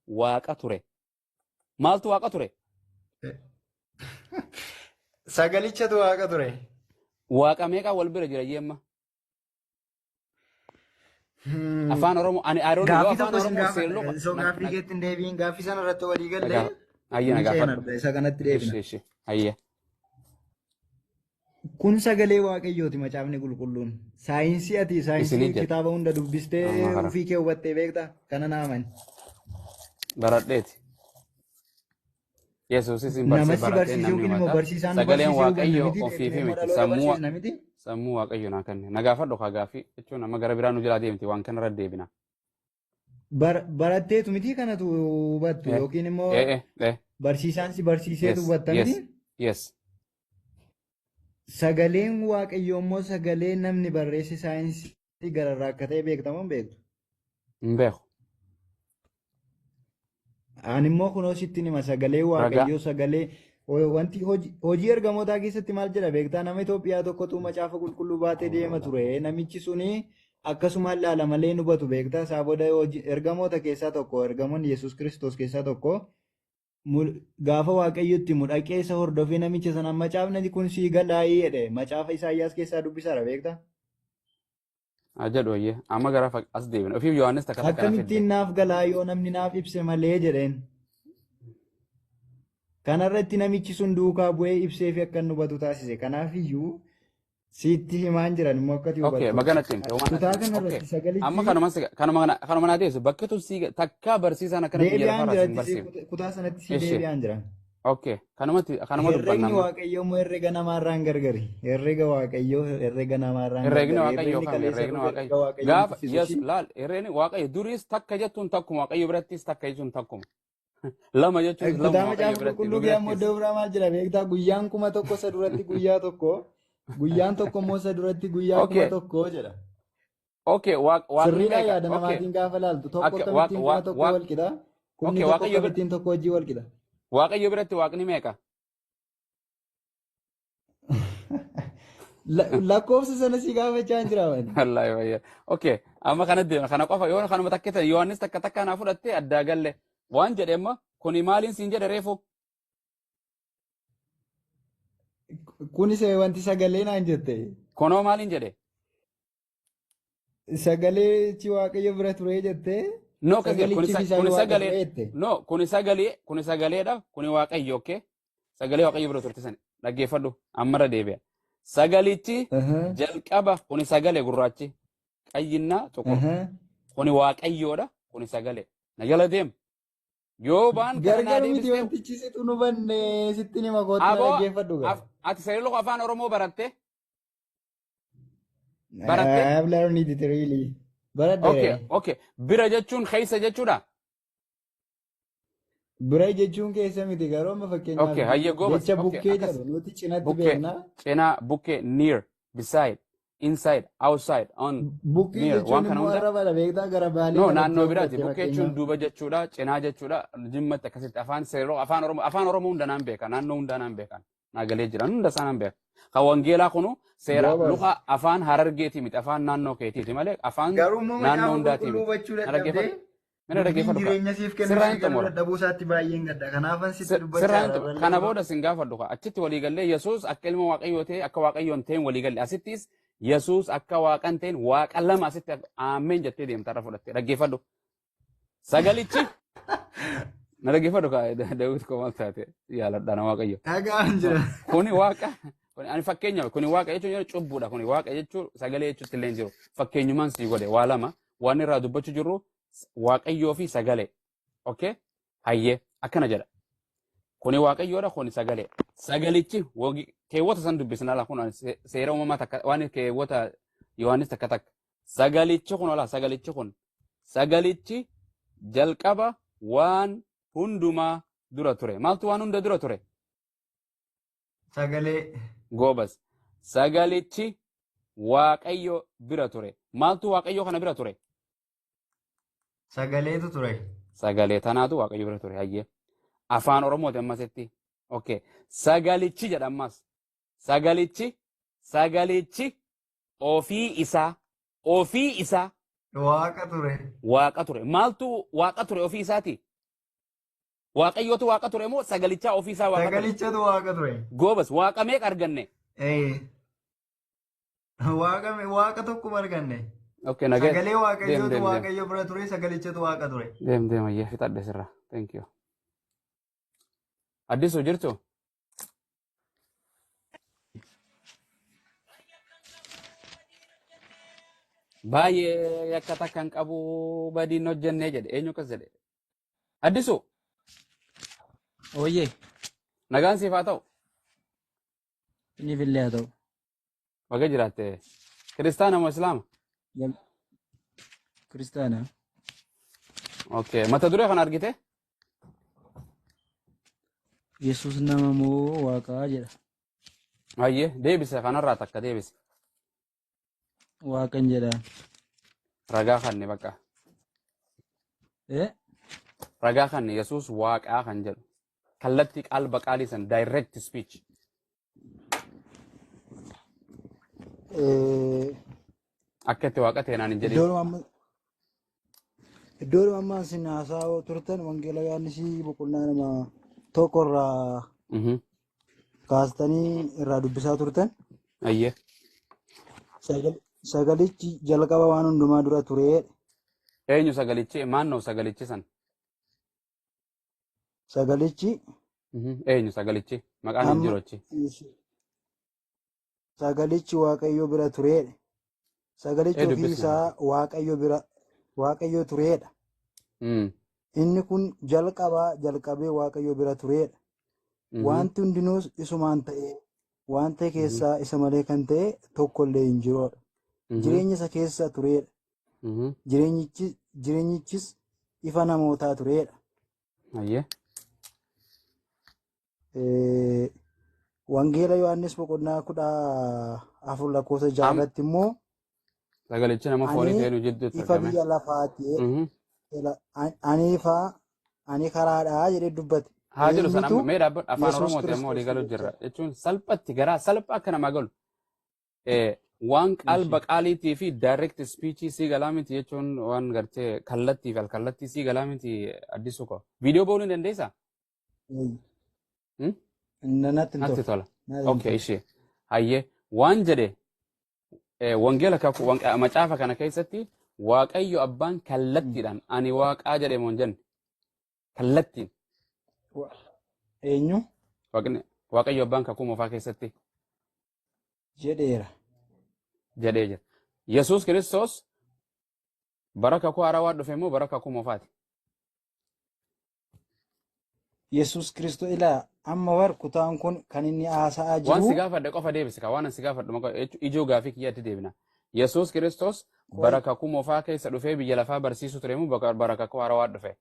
Waaqa ture. Maaltu Waaqa ture? Sagalichatu Waaqa ture. Waaqa meeqaa wal bira jira yeemma? Afaan Oromoo ani I don't know Gaaffii afaan tokko sin Oromoo seerluqa. gaafadha. Isoo gaaffii keetti hin deebiin, gaaffii sana irratti walii gallee Ayya, na ni gaafadhu. ceena, isa kanatti deebina. Ishi ishi ayya. Kun sagalee Waaqayyooti Macaafni Qulqulluun. Saayinsii ati saayinsii Isinii jedha. kitaaba hunda dubbistee Amma kana. ofii kee hubattee beektaa? Kana naa amani. Baradheeti. Yesuusis hin barsiise Namatti baratee barsiisuu namni yookiin immoo hubata. barsiisaan nu Sagaleen barsiisee hubanna Waaqayyo miti, ofiifi deebinee immoo miti. dhaloota Sammuu barsiisna miti. Sammuu Waaqayyo naa kenne. Na gaafadhu kaa gaaffii jechuun amma gara biraa nu jalaa deemti, waan kanarra deebina. Baratteetu miti kanatu hubattu yookiin immoo Eh eh eh. barsiisaan si barsiiseetu Yes hubatta yes miti. Yes. Sagaleen Waaqayyoo immoo sagalee namni barreesse saayinsii gararraa akka ta'e beektamoo hin beektu? Hin beeku. Ani immoo kunoo sitti hima, sagalee Ragaa. Waaqayyoo sagalee wanti hojii ergamootaa keessatti maal jedha beektaa? Nama Itoophiyaa tokkotu Macaafa Qulqulluu baatee deema ture. Namichi suni akkasumaan laala malee hin hubatu beektaa. Isaa booda hojii ergamoota keessaa tokko, ergamoonni Yesuus Kiristoos keessaa tokko gaafa Waaqayyotti mudhaqee isa hordofee namicha sana macaafni kun sii galaayii jedhe, Macaafa Isaayyaas keessaa dubbisaara beektaa. Haa jedhu, ayyee. Amma gara as deebina. Ofiif Yohaannis takka takka na fidde. Akkamittiin naaf galaa yoo namni naaf ibse malee jedheen. Kanarratti namichi sun duukaa bu'ee ibsee fi akka inni hubatu taasise. Kanaaf iyyuu sitti himaan jiran immoo akka ati Okay, hubattuuf. baga natti himte. Homaa natti Kutaa himte. kanarratti Okay. sagalichi Amma kanuma kanuma naa deebisu. Bakki tun sii takkaa barsiisaan akkana biyya deebi'aan lafaarraa sin jira barsiifne. kutaa sanatti si Ishi. deebi'aan jira. Okay. Kanumatti kanuma dubbanna Herregni amma. Waaqayyoo immoo herrega namaarraan gargari. Herrega Waaqayyoo herrega namaarraan Herregni gargari. Waaqayyoo Herregni kami? kaleessa Herregni dhufe Waaqayyo. herrega Waaqayyoon Gaafa tuffisu yes ishii. laal, herregni Waaqayyo duriis takka jettuun takkuma, Waaqayyo birattis takka jechuun takkuma. Lama jechuunis Kutaa lama Waaqayyo Macaafa biratti, nu Qulqulluu kee ammoo birattis. iddoo biraa maal jedha beektaa? Guyyaan 1000 isa duratti guyyaa tokko, guyyaan tokko immoo isa duratti guyyaa kuma tokko jedha. Okay, waaqni Sirriidhaa meeqa? yaada namaatiin gaafa laaltu tokko Akka akkamittiin kuma tokko wal qixa? Kumni Okay, tokko Waaqayyo bira akkamittiin tokko wajjii wal qixa? Waaqayyo biratti waaqni meeqa? Lakkoofsa sana si gaafachaa hin jira wani. Wallaahi wayya. Okay, amma kana deema kana qofa yoo kanuma takka ta'e Yohaannis takka takka naa fudhattee addaa galle. Waan jedhe amma kuni maaliin siin jedhe reefu? Kunis wanti sagalee naan jette. Kunoo maaliin jedhe? Sagaleechi Waaqayyo bira ture jettee. No, akkas jedhe kuni Sagalichi fi kuni Waaqa ture sagalee jette. No, kuni sagaleedha, kuni Waaqayyo, okay? Sagalee Waaqayyo bira turte sana dhaggeeffadhu, ammarra deebi'a. Sagalichi jalqaba kuni sagalee gurraachi qayyinnaa xuqur kuni Waaqayyoodha, kuni sagalee na jala deem yoo baan kana naa Gargar miti deebistee wantichi situ nu banne sitti nima kootti na aboo dhaggeeffadhu gaa. Ati sagalee afaan Oromoo baratte I baratte? have learned it really. Baradhe. Okay, bira jechuun keessa jechuudha. Bira jechuun keessa miti, garuu amma fakkeenyaaf Okay, hayyee goobas. jecha bukkee Akkas. jedhu nuti cinatti Bukkee, beekna. cinaa, bukkee, near, beside, inside, outside, on, Bukkee near, jechuun waan kana immoo hunda. arrabadha beektaa, gara Baalee No, kanatti naannoo yoo biraati. fudhatte Bukkee jechuun fakkeenyaaf. duuba jechuudha, cinaa jechuudha. Jimmatti akkasitti afaan seeroo afaan Oromoo hunda naan beeka, naannoo hundaa naan beeka. Naa galee jira, hunda isaa naan beeka. Kan wangeelaa kunu seera Goobas. luka afaan Harargeetii miti, afaan naannoo keetiiti malee afaan Garuu immoo naannoo Macaafa hundaatii Qulqulluu miti. hubachuu Na dadhabdee dhaggeeffadhu. Mina dubbiin dhaggeeffadhu kaa. jireenya siif kennu Sirraa sii hin galuu xumura. dadhabuu isaatti baay'een gadda. Kanaafan sitti dubbachaa Sirraa hin jira. xumura. Irrallee Kana kunoo. booda sin gaafadhu kaa. Achitti waliigallee Yesuus akka ilma Waaqayyoo ta'e, akka Waaqayyoon ta'een waliigalle. Asittis Yesuus akka Waaqan ta'een, Waaqa lama asitti ameen jettee deemta irra fudhatte. Dhaggeeffadhu. Sagalichi na dhaggeeffadhu kaa, Daawit koo, maal taate yaaladha na Waaqayyo. Dhagaan jira. Kuni Waaqa. Kuni ani fakkeenya, kuni Waaqa jechuun yeroo cubbuudha. Kuni Waaqa jechuun sagalee jechuutti illee hin jiru. Fakkeenyumaan sii godhe waa lama waan irraa dubbachuu jirru. Waaqayyoo fi sagalee. Okay? Hayyee akkana jedha. Kuni Waaqayyoodha, kuni sagalee. Sagalichi keewwata san dubbisna ala kun seera uumamaa takka waan keewwata Yohaannis takka takka. Sagalichi kun ola sagalichi kun. Sagalichi jalqaba waan hundumaa dura ture. Maaltu waan hunda dura ture? Sagalee. Goobas. Sagalichi Waaqayyo bira ture. Maaltu Waaqayyo kana bira ture? Sagaleetu ture. Sagalee tanaatu Waaqayyo bira ture. Hayyee. Afaan Oromooti ammasitti. Okay. Sagalichi jedha ammas. Sagalichi ofii isaa Waaqa ture. Waaqa ture. Maaltu Waaqa ture ofii isaati? Waaqayyootu Waaqa ture moo sagalichaa ofii isaa Waaqa ture? Sagalichatu Waaqa ture. Goobas, Waaqa meeqa arganne? Waaqa tokkuma arganne. Okay, nagee. Sagalee Deem, Waaqayyootu deem, deem. Waaqayyo bira ture, sagalichatu Waaqa ture. Deem, deem, ayyee fixadhe sirra. Thank you. Addisuu jirtu? Baay'ee yakka takka hin qabu, badiin hojjennee jedhe. Eenyu akkas jedhe? Addisuu. Ooyyee. Nagaan siif haa ta'u. Isiniif illee haa ta'u. Baga jiraatte. Kiristaana moo Islaama? Kiristaana. Okay. Mata duree kana argite? Yesuus nama moo Waaqaa jedha. Hayyee, deebise, kanarraa takka deebise. Waaqan jedha. Ragaa kanni bakka. Eh? Ragaa kanni Yesuus Waaqaa kan jedhu. Kallattii qalba qaalii san, direct speech. Akka itti Waaqa ta'e naan hin jedhin. Iddoodhuma amma isin haasa'aa turtan, Wangeela Yohaannisii boqonnaa nama tokko irraa kaastanii irraa dubbisaa turtan. Ayyee. Sagalichi jalqaba waan hundumaa dura ture. Eenyu sagalichi? Maannoo sagalichi san? Sagalichi Eenyu sagalichi? Maqaan hin amma jiru achi. Sagalichi Waaqayyo bira ture. Sagalichi Ee ofii dubbisna. isaa Waaqayyo bira Waaqayyo turedha. Inni kun jalqabaa jalqabee Waaqayyo bira turedha. Wanti hundinuus isumaan ta'e, waan ta'e keessaa isa malee kan ta'e tokko illee hin jirudha. Jireenya isa keessa turedha. Jireenyichis ifa namootaa turedha. Ayyee. Wangeela Yohaannis boqonnaa 14 lakkoofsa 6 irratti immoo Sagalichi nama foonii ani ta'e nu jidduutti ifa argame. biyya lafaati, ani ifa, ani karaadhaa jedhee dubbate. Haa jedhu san Eenyutu amma mee dhaabbadhu, afaan Yesuus Oromooti amma walii Kiristoos galuu jirra jecha. jechuun salphatti garaa salphaa akka namaa galu. Waan qalba qaaliitii fi direct speech sii galaa miti jechuun waan gartee kallattii fi alkallattii sii galaa miti, Addisuu koo. Viidiyoo ba'uu ni dandeessaa? Hmm? Natti hin Natti tolu. tola. Natti hin Okay, tolu. ishee. Hayyee, waan jedhe wangeela kakuu macaafa kana keessatti Waaqayyo abbaan kallattiidhaan ani Waaqaa jedhe moo hin jenne? Kallattiin. Eenyu? Waaqni Waaqayyo abbaan kakuu moofaa keessatti Jedheera. jedhee jira. Yesuus Kiristoos bara kakuu haarawaa dhufe moo bara kakuu moofaati? Yesuus Kiristoos, ilaa, amma war kutaan kun kan inni haasa'aa Waan si jiru gaafadhe qofa deebisi ka, waan si gaafadhu maqaa jechuun ijoo gaafii kiyyaatti deebina. Yesuus Kiristoos bara kakuu moofaa keessa dhufee biyya lafaa barsiisuu ture moo bara kakuu haarawaa dhufe?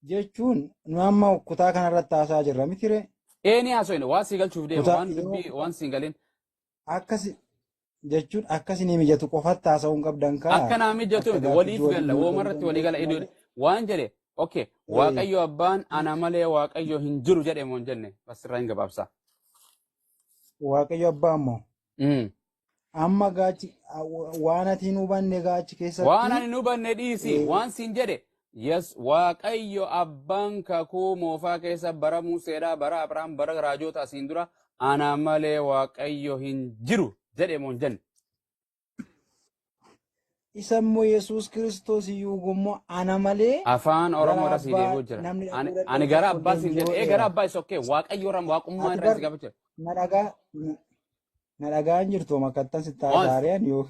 Jechuun nu amma kutaa kanarratti haasa'aa jirra mitiree? Eeni haasofne, waan si galchuuf deema Kutaa waan yeroo dubbii waan si hin galin. Akkas jechuun akkas ni mijatu qofatti haasa'uu hin qabdan kaa. Akka naa mijatu Akka miti, gaaffichi waliif waliin galla nu galuu woomarratti walii gala danda'u idoo malee. waan jedhe, okay, Waaqayyo abbaan ana malee Waaqayyo hin jiru jedhe moo hin jenne? Bas, irraa hin gabaabsa. Waaqayyo abbaa immoo amma gaachi waan ati hin hubanne gaachi Waan keessatti ani hin hubanne dhiisi, waan siin jedhe, yes, Waaqayyo abbaan kakuu moofaa keessa bara Museedhaa, bara Abrahaam, bara raajota asiin dura ana malee Waaqayyo hin jiru jedhe moo hin jenne? Isa immoo Yesuus Kiristoos iyyuu immoo ana malee Afaan gara Oromoo irra sii abbaa deebi'u jira. namni Ani dhaquu ani danda'u gara tokko abbaa illee hin siin jiru jedhe. Gara jedheera. abbaa is okay. Waaqayyo irra waaqummaa Ati irra si bar gaafachuu. na dhagaa hin jirtu makkattan sitti Waan haasa'an yoo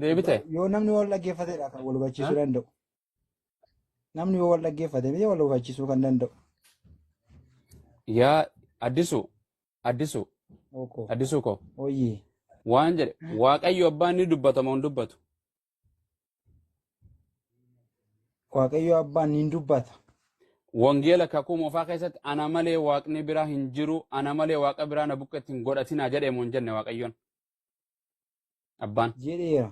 deebite. yoo namni wal dhaggeeffatedha kan wal hubachiisuu danda'u. Namni yoo wal dhaggeeffate miti wal hubachiisuu kan danda'u. Yaa Addisu, Addisu, Oko. Addisu ko. Oyyee. Waan jedhe Waaqayyo abbaan ni dubbata moo hin dubbatu? Waaqayyo abbaan ni dubbata. Wangeela kakuu moofaa keessatti ana malee waaqni biraa hin jiru, ana malee waaqa biraa na bukkeetti hin godhatinaa jedhee moo hin jenne Waaqayyoon? Abbaan. Jedheera.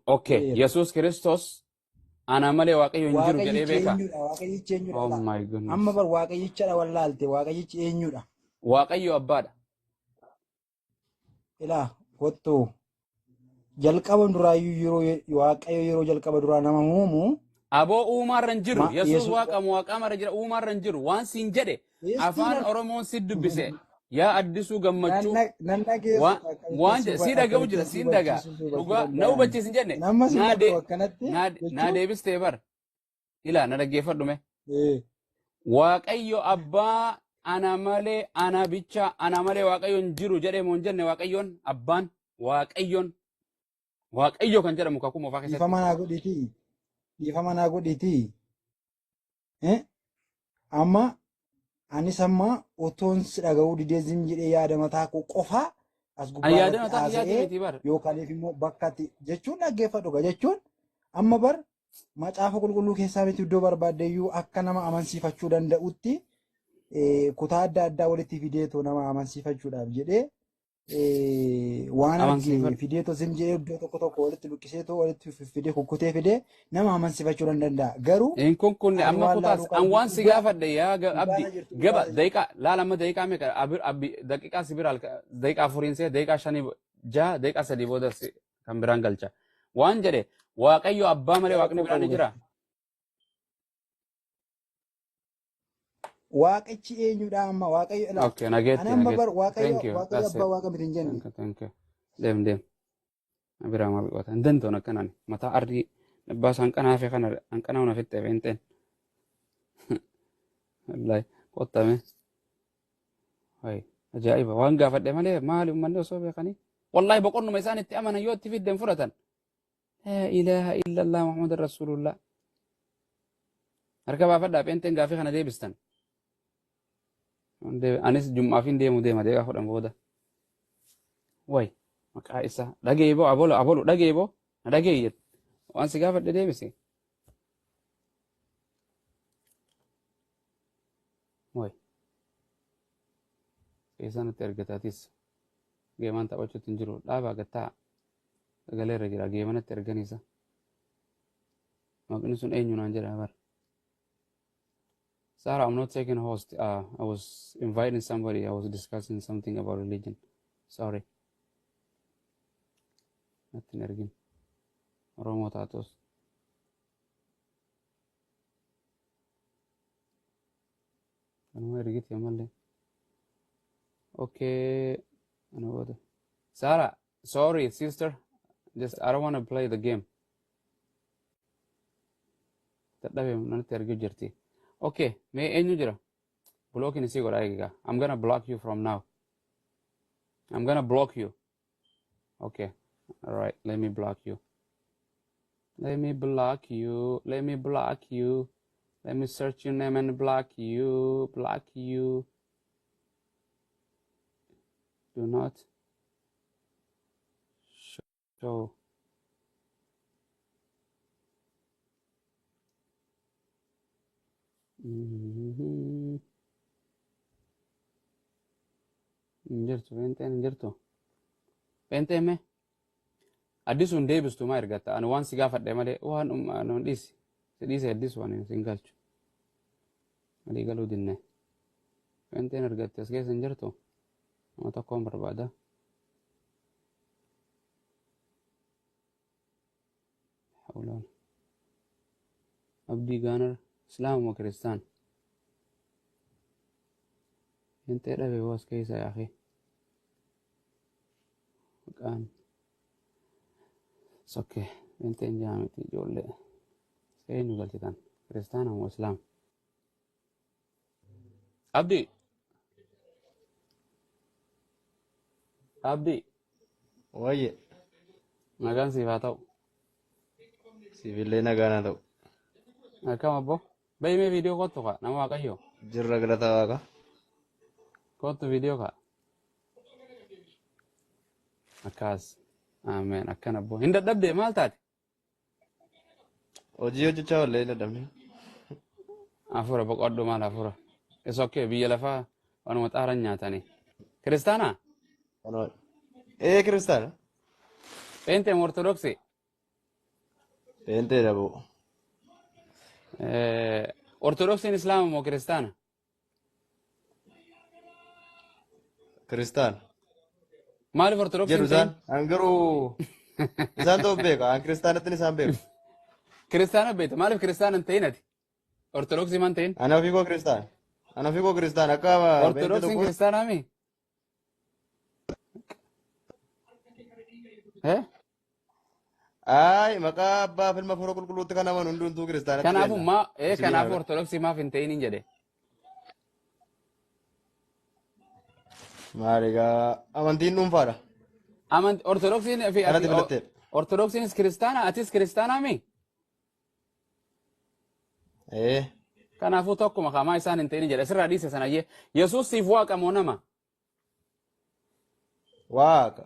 Okay, Jedheera. Yesuus Kiristoos ana malee Waaqayyo hin jiru jedhee Waaqayyichi beekaa? eenyudha? Waaqayyichi eenyudha? Oh Laa. my Amma goodness. bar waaqayyichadha wallaalte. Waaqayyichi eenyudha? Waaqayyo abbaadha. Ilaa kottuu jalqaba duraayyuu yeroo Waaqayyo yeroo jalqaba duraa nama uumu Aboo uumaarra hin jiru. ma Yesuus Yesuus waaqa waaqamarra jira uumaarra hin jiru. Waan siin jedhe afaan Yesuus Oromoon si dubbise. Yaa Addisuu Gammachuu nan dhageessu waan akkamittiin waan si jedhe si dhaga'u jira akkamittiin si siin dhagaa. hubachiisuu si hubachuu Dhugaa na danda'an. hubachiisin jenne Nama si naa dhaga'u de akkanatti naa naa jechuun deebistee bar. Ilaa na dhaggeeffadhu mee. ee, Waaqayyo abbaa ana malee ana bicha ana malee Waaqayyo hin jiru jedhee moo hin jenne Waaqayyoon abbaan Waaqayyoon Waaqayyo kan jedhamu kakuu moofaa keessatti. Dhiifama naa godhiitii dhiifama naa godhiitii eh, amma anis amma otoon si dhaga'uu didee zim jedhee yaada mataa koo qofaa as Ani gubbaa yaada irratti mataa kiyyaatii haasa'ee miti bar. yookaan immoo bakka ati jechuun dhaggeeffadhu gaa jechuun amma bar macaafa qulqulluu keessaa miti iddoo barbaaddeyyuu akka nama amansiifachuu danda'utti kutaa adda addaa walitti fideetoo nama amansiifachuudhaaf jedhee waan arge Amansiifadhu. fideetoo zim jedhee iddoo tokko tokko walitti luqqiseetoo walitti fidee kukkutee fidee nama amansiifachuu nan danda'a. Garuu Hin kunkunne ani amma waan kutaas laaluu an qabdu waan si dhugaa gaafadhe yaa abdi dhugaasa jirtu gaba dhugaasa jirtu. daqiiqaa laala amma daqiiqaa meeqa abbi daqiiqaa si bira daqiiqaa afuriin see daqiiqaa shanii jaha daqiiqaa sadii booda kan biraan galcha. Waan jedhe Waaqayyo abbaa malee waaqni Rakkoo biraan ni qabu jira. Waaqichi eenyudha amma Waaqayyo ilaa Okay, nageetti ani amma bar nageetti. Waaqayyo Thank you. Waaqayyo That's abbaa it. waaqa miti hin jenne. Thank you. Thank you. Deem deem. Biraa maal goota? Hin danda'u akkanaan mataa arrii abbaa isaan qanaa fi kana hanqanaa una fitte feenteen. Wallahi qottame. Hay ajaa'iba waan gaafadhe malee maali uummanni osoo beekanii. Wallahi boqonnuma isaan itti amanan yoo itti fidden fudhatan. Laa ilaaha illallah Muhammadan Rasuulullah. Harka baafadhaa pheenteen gaafii kana deebistan. Anis jum'aaf hin deemu deema deeqaa fudhan booda. Way maqaa isaa dhagee boo abolo abolo dhagee boo na dhagee jette. Waan si gaafadhe deebisi. Way keessaa natti ergataatis geemaan taphachuutti hin jiru dhaabaa gattaa sagalee irra jira geema natti erganiisa. Maqni sun eenyu naan jedha bara. Sarah, I'm not taking host. I was inviting somebody. I was discussing something about religion. Sorry. Natti hin ergin. Oromoo taatus. Kanuma ergiti ammallee. Okay. Ana booda. Sarah, sorry, sister. Just I don't want to play the game. Dadhabe natti erguu jirti. Okay, mee eenyu jira? Blocking isii godhaa eegaa. I'm gonna block you from now. I'm gonna block you. Okay. All right, let me block you. Let me block you. Let me block you. Let me search your name and block you. Block you. Do not show. Hin jirtu, pheenxeen hin jirtu. Pheenxeen mee? Addisuun deebistu maa ergatta? Ani waan si gaafadhe malee waan nu dhiisi. Si dhiise addisu ani sin galchu. Walii galuu dinne. Pheenxeen ergatte as keessa hin jirtu. Nama tokkoon barbaada. Hawlaan. Abdii Gaanar Islaama moo Kiristaan? Pheenxee dhabe boo as keessa yaaqee. Maqaan. It's okay. Pheenxeen jaamiti ijoollee. Eenyu galchitan? Kiristaana moo Islaama? Abdii. Abdii. Wayye, Nagaan siif haa ta'u. siifillee nagaan haa ta'u. Akkam abbo? Bayi mee viidiyoo kottu kaa nama Waaqayyo. Jirra, galata Waaqa. Kottu viidiyoo kaa. Akkas. Ameen. Akkan abbo. Hin dadhabdee, maal taate? Hojii hojjechaa oolle, hin dadhabne. Afura boqodhu, maal afura. Is okay, biyya lafaa waanuma xaaran nyaatanii. Kiristaanaa? Kanuma. Ee, kiristaana. Pheenxee moo Ortodoksii? Pheenxeedha boo. Ortodoksiin Islaama moo Kiristaana? Kiristaana. Maaliif Ortodoksii Jedhu hin ta'in? isaan. An garuu isaan ta'uuf beeka. An kiristaanatti isaan beeku. Kiristaana beekta. Maaliif kiristaana hin ta'in ati? Ortodoksii maan ta'in? Ana ofii koo kiristaana. Ana ofii koo kiristaana akka pheenxee Ortodoksiin tokko. kiristaanaa mi? Eh? Ayi, maqaa abbaa fi ilma Hafuura Qulqulluutti kan amanu hundumtuu kiristaanatti Kanaafuu beekna. maa ee Musliima kanaafuu irra. Ortodoksii maaf hin ta'in hin jedhe. Maal egaa, amantiin dhuunfaadha. Amanti Ortodoksiin fi Kanatti ati filatteedha. Ortodoksiinis kiristaana, atis kiristaanaa mi? Ee. Kanaafuu tokkuma kamaa isaan hin ta'in hin jedhe. Sirraa dhiise sanayyee. Yesuus siif Waaqa moo nama? Waaqa.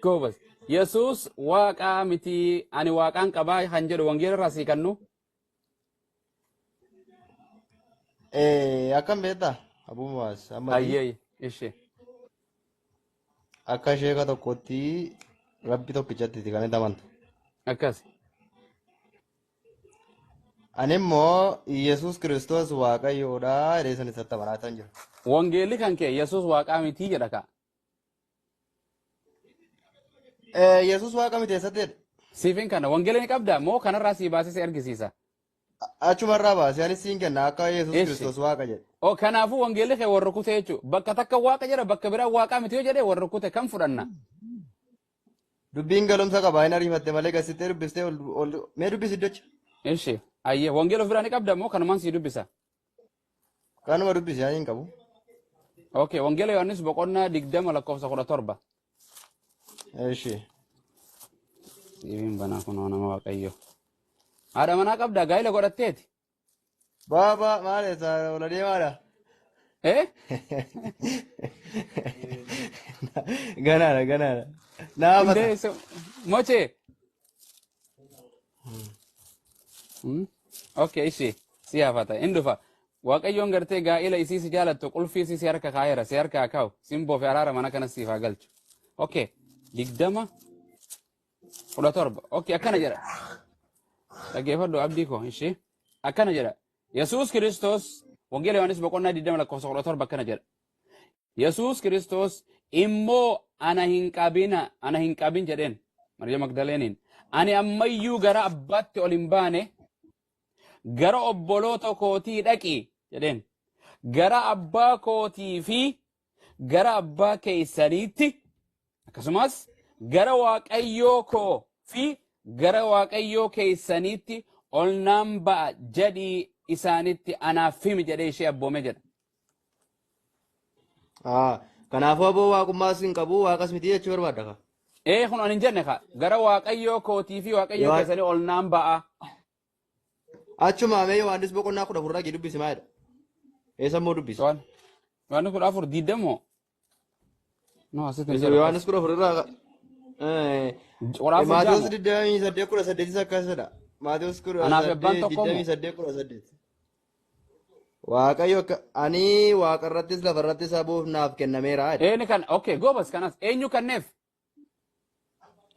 Goobas. Yesuus Waaqaa miti, ani Waaqaan qabaa kan jedhu wangeela irraa sii kennu. Ee, akkam beektaa? Abuu Muwaas ammati Ayyee ishee. akka sheeka tokkotti Rabbi tokkichatti kan itti amantu. Akkas. Ani immoo Yesuus Kiristoos Waaqayyoodha jedhee sun isatti amanaa kan jiru. Wangeelli kan kee Yesuus Waaqaa mitii jedha kaa. Yesuus Waaqa miti eessatti jedhe? Siifin kana wangeela ni qabdaa moo kanarraa sii baasee si argisiisa? Achumarraa baasee anis siin kenna akka Yesuus Eessi. Kiristoos Waaqa jedhe. O kanaafuu wangeelli kee warra kute jechuudha. Bakka takka Waaqa jedha, bakka biraa Waaqaa miti yoo jedhe warra kute kan fudhanna. Dubbiin galumsa qaba, hin ariifatte malee gasittee dubbistee ol ol mee dubbisi iddocha. Ishi. Ayyee, wangeela of biraa ni qabda moo kanumaan sii dubbisa? Kanuma dubbisi, ani hin qabu. Okay, wangeela Yohaannis boqonnaa 20 lakkoofsa 17. Eshi. Siifin banaa kunoo nama Waaqayyo. Haadha manaa qabdaa, gaa'ila godhatteeti? Baaba, maal eessa ola deemaadha? Eh? Ganaadha, ganaadha. Naafata. Hundee mochee. Okay, ishi si hafata. Hin dhufa. Waaqayyoon gartee gaa'ila isii si jaalattu qulfii isii si harka kaa'eera, si harka haa kaa'u. Simboo fi araara mana kanas siif haa galchu. Okay, 20:17. Okay, akkana jedha. Dhaggeeffadhu abdii koo ishee. Akkana jedha. Yesuus Kiristoos Wangeela Yohaannis boqonnaa 20 lakkoofsa 17 akkana jedha. Yesuus Kiristoos immoo ana hin qabina, ana hin qabin jedheen Mariyaa Magdaleeniin. Ani ammayyuu gara abbaatti ol hin baane, gara obboloota kootii dhaqi jedheen. Gara abbaa kootii fi gara abbaa keessaniitti, akkasumas gara Waaqayyoo koo fi gara Waaqayyoo keessaniitti ol naan ba'a jedhii isaanitti anaaf himi jedhee ishee abboome jedha. Kanaafuu aboo waaqummaas hin qabu, waaqas miti jechuu barbaadda ka. Ee, kun ani hin jenne ka gara Waaqayyoo kootii fi Waaqayyoo keessanii ol naan ba'a. Achuma mee Yohaannis boqonnaa 14 dhaqii dubbisi, maa jedha? Eessa immoo dubbisi? Yohaannis 14 diiddamoo? No, asitti hin jedhu. Yohaannis 14 irraa 14 Maatiyus jaamoo? 28:18 akkasidha. Maatiyus kudha Anaaf abbaan saddeet tokko moo? 28:18. Waaqayyo akka ani waaqa irrattis lafa irrattis aboof naaf kennameera jedhe. Eeni kan okay, goobas kanas eenyu kenneef?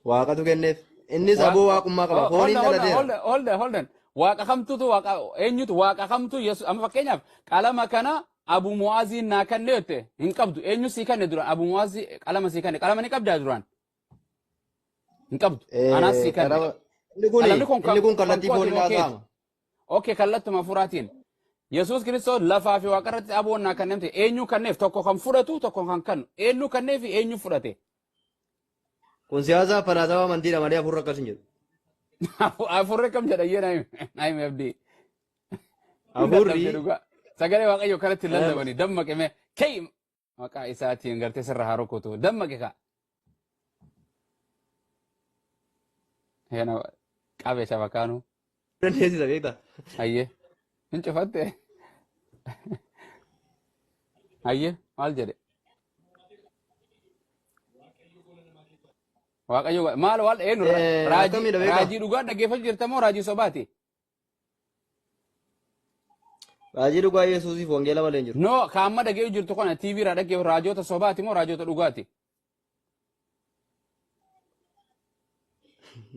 Waaqatu kenneef. Innis aboo waaqummaa qaba. Fooniin dhalateera. Hold on, hold on, hold on. Waaqa kamtutu, waaqa eenyutu, waaqa kamtu Yesus? Amma fakkeenyaaf qalama kana Abu Mu'aaziin naa kenne jette hin qabdu. Eenyu sii kenne duraan? Abu Mu'aazii qalama sii kenne. Qalama ni qabdaa duraan? Hin qabdu. Anaas sii kenne. Inni kun Qalamni kun inni kun kan kallattii kooti fooniin moo keeti? haasa'ama. Okay, kallattuma hafuuraatiin. Yesuus Kiristoos lafaa fi waaqa irratti aboon naa kennemte. Eenyu kenneef? Tokko kan fudhatu, tokko kan kennu. Eenyu kenneef, eenyu fudhate? Kun siyaasa falaasama amantiidha malee hafuurri akkas hin jedhu. Hafuurri kam jedha iyyee naa himi abdii. Hafuurri Dadhabde dhugaa. Sagalee Waaqayyoo kanatti lallabanii dammaqe mee kei maqaa isaatiin gartee sirra haa rukutu, dammaqe ka. Heena qabe shabakaanu. Dandeessisa beektaa? Hayyee. Hin cufatte. Hayyee maal jedhe? Waaqayyo maal maal eenyu raajii Akkamiidha beektaa? Raajii dhugaa dhaggeeffachuu jirta moo raajii sobaati? Raajii dhugaa Yesuusiif wangeela malee hin jiru. No, ka amma dhaggeeffachuu jirtu kana TV irraa dhaggeeffatu raajota sobaati moo raajota dhugaati?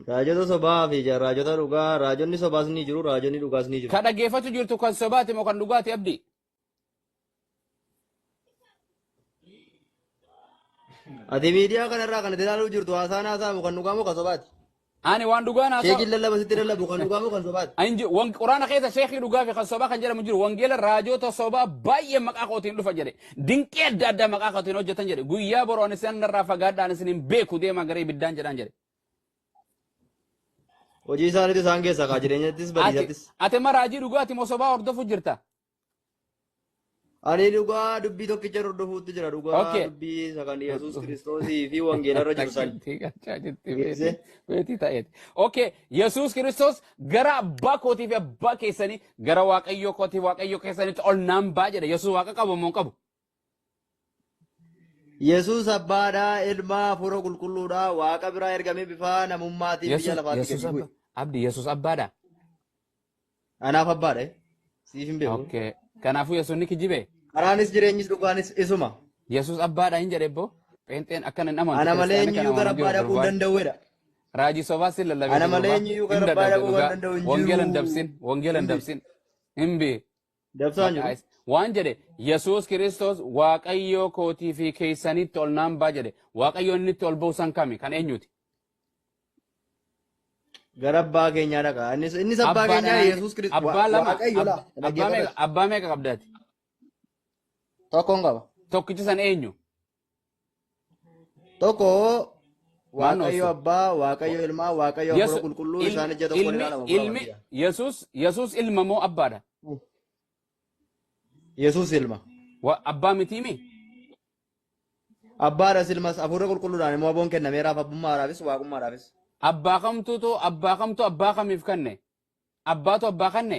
Raajota sobaa fi raajota dhugaa, raajonni sobaas ni jiru, raajonni dhugaas ni jiru. Ka dhaggeeffachuu jirtu kan sobaati moo kan dhugaati, Abdii? Ati miidiyaa kanarraa kan itti ilaaluu jirtu haasaan haasa'amu kan dhugaa moo kan sobaati? Ani waan dhugaan haasa'u. Sheekiin lallaba sitti lallabu kan dhugaa moo kan sobaati? Quraana keessa sheekii dhugaa fi kan sobaa kan jedhamu jiru. Wangeela raajota sobaa baay'ee maqaa kootiin dhufa jedhe. Dinqii adda addaa maqaa kootiin hojjetan jedhe. Guyyaa boroo ani isin irraa fagaadhaan isin hin beeku, deemaa gara ibiddaan jedhaan jedhe. Hojii isaaniitu isaan keessaa kaa jireenyattis Ati badiisattis. ati ma raajii dhugaati moo sobaa hordofu jirta? Ani dhugaa dubbii tokkicha hordofuutti jira, dhugaa dubbii isa kan Yesuus Kiristoosii fi wangeela irra jiru san. Geesse. Beetii ta'eeti. Okay, Yesuus Kiristoos gara abbaa kootii fi abbaa keessanii, gara Waaqayyoo kootii fi Waaqayyoo keessanitti ol naan ba'a jedhe. Yesuus Waaqa qabu moo hin qabu? Yesuus abbaadhaa, ilmaa, hafuura qulqulluudhaa, Waaqa biraa ergamee bifa namummaatiin biyya Yesuus lafaatti Yesuus gadi bu'e. abbaa Abdi, Yesuus abbaadha. Anaaf abbaadha. Siif hin beeku. Okay. Kanaafuu Yesuus ni kijibe. Karaanis jireenyis dhugaanis isuma. Yesuus abbaadha hin jedhe ebboo. Pheenxeen akkana hin amantu. Ana malee Kiristaanni kan eenyuyyuu gara amanu jiru abbaa dhaquu hin gurbaan. danda'uudha. Raajii sobaa si lallabeeti Ana malee gurbaa. eenyuyyuu Hin gara abbaa dadhabde dhaquu kan dhugaa. danda'u hin Wangeela hin jiru. dabsin. Wangeela hin Hin dabsin. Hin bee. Dabsaan Maqaa jiru. Waan jedhe, Yesuus Kiristoos Waaqayyoo kootii fi keessanitti ol naan ba'a jedhe. Waaqayyoon inni itti ol ba'u san kami? Kan eenyuti? Gara abbaa keenyaa dhaqa. Innis abbaa Abbaa keenyaa dhanaan Yesuus Kiristoos. Abbaa lama Waaqayyo laa. abbaa meeqa abbaa meeqa qabdaati? Tokkoon qaba. Tokkichi san eenyu? Tokko Maal Waaqayyo noosu? abbaa, Waaqayyo ilmaa, Waaqayyo hafuura Yesu qulqulluu isaan ija tokkoon ilmi ilaalamu hafuura ilmi amantiidha. Yesuus ilma moo abbaadha? Yesuus ilma. Abbaa mitiimi? Abbaadhas ilmas, hafuura qulqulluudhaan immoo aboon kennameeraaf, abbummaadhaafis waaqummaadhaafis. Abbaa kamtuutu abbaa kamtu abbaa kamiif kenne? Abbaatu abbaa kenne?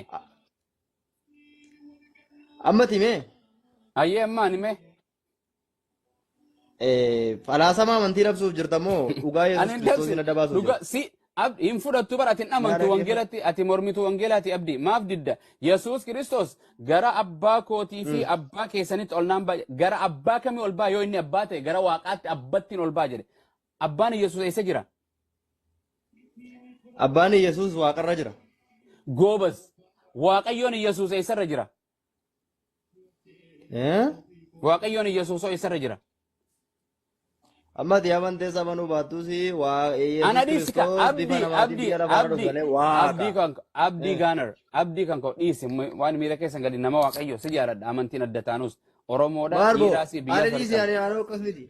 Amma timee Ayyee, ammaan hime. Falaasama amantii labsuuf jirta moo dhugaa Ani Yesuus hin Kiristoosiin dabsi adda baasuuf dhuga jirta? si hin fudhattu bara ati hin Naa amantu dhaggeeffadhu. wangeelatti, ati mormitu wangeelaati. Abdii, maaf didda? Yesuus Kiristoos gara abbaa kootii fi abbaa keessanitti ol naan ba'a. Gara abbaa kamii ol ba'a yoo inni abbaa ta'e? Gara Waaqaatti abbattiin ol ba'a jedhe. Abbaan Yesuus eessa jira? Abbaan Yesuus waaqarra jira. Goobas, Waaqayyoon Yesuus eessarra jira? Eh? Waaqayyoon Yesuus eessarra jira? Amma ati amantees amanuu baattus waa Yesuus Ana dhiisi ka Kiristoos bifa Abdii namaatiin Abdii biyya lafaarra Abdii dhufe malee waaqa. Abdii kan Abdii gaanar Abdii kan koo dhiisi, waan miira keessan gadi. Nama Waaqayyo si jaaladha, amantiin adda taanus Oromoodha. Maal boo? Dhiiraas biyya Ani dhiisi, farqan. ani anoo akkas miti.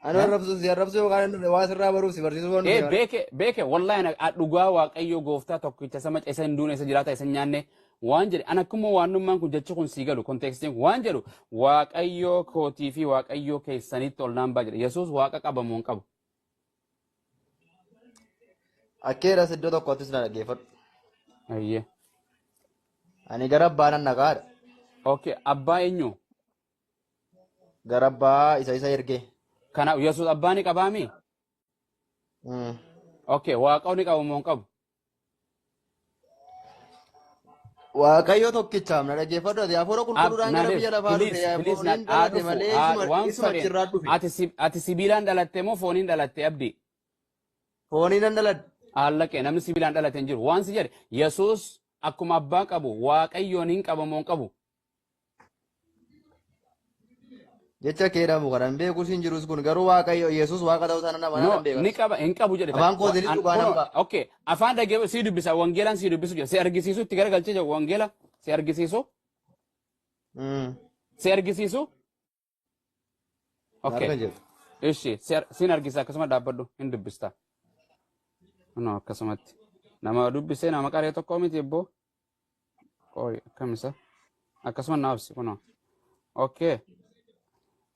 Ani arrabsuu si arrabsuu yookaan inni waa sirraa baruuf si barsiisuu waan Ee dhufe. Beeke beeke, wallahi dhugaa Waaqayyo gooftaa tokkicha sama isa hin duune, isa jiraata, isa hin nyaanne waan jedhe. Ana akkuma waannummaan kun jechi kun sii galu, contextiin kun waan jedhu, Waaqayyo kootii fi Waaqayyo keessanitti ol naan ba'a jedhe. Yesuus Waaqa qabamoo hin qabu? Akkeedhas iddoo tokkottis na dhaggeeffadhu. Ayyee. Ani gara abbaa nan dhaqaadha. Okay, abbaa eenyu? Gara abbaa isa ergee. Kanaaf Yesuus abbaa ni qabaami? Okay, Waaqa ni qabu moo hin qabu? Waaqayyo tokkichaaf na dhaggeeffadhu, ati hafuura qulqulluudhaan gara biyya lafaa dhufe, Please na fooniin dhalate dhufu malee waan isuma fedhe achirraa dhufe. Ati sibiilaan dhalatte moo fooniin dhalatte, Abdii? Fooniin nan dhaladhe. Allaqee namni sibiilaan dhalate hin jiru. Waan si jedhe, Yesuus akkuma abbaa qabu Waaqayyoon hin qabu moo hin qabu? Jecha keedhamu kana hin beekus hin jirus, kun garuu Waaqayyo Yesuus Waaqa ta'uu isaa nan amanaa, No, nan beekas. ni qaba hin qabu jedhe. Afaan kootiinis dhugaa nan ba'a. Okay, afaan dhagee si dubbisa, wangeelaan si dubbisu jira. Si argisiisu itti garagalchee jira wangeela si argisiisu si argisiisu. Okay. Harka jedhu. Ishi sin argisiisa, akkasuma dhaabbadhu, hin dubbista. No, akkasumatti. Nama dubbisee nama qaree tokko miti ebboo. Qoy, akkamisa? Akkasuma naaf kunoo. Okay.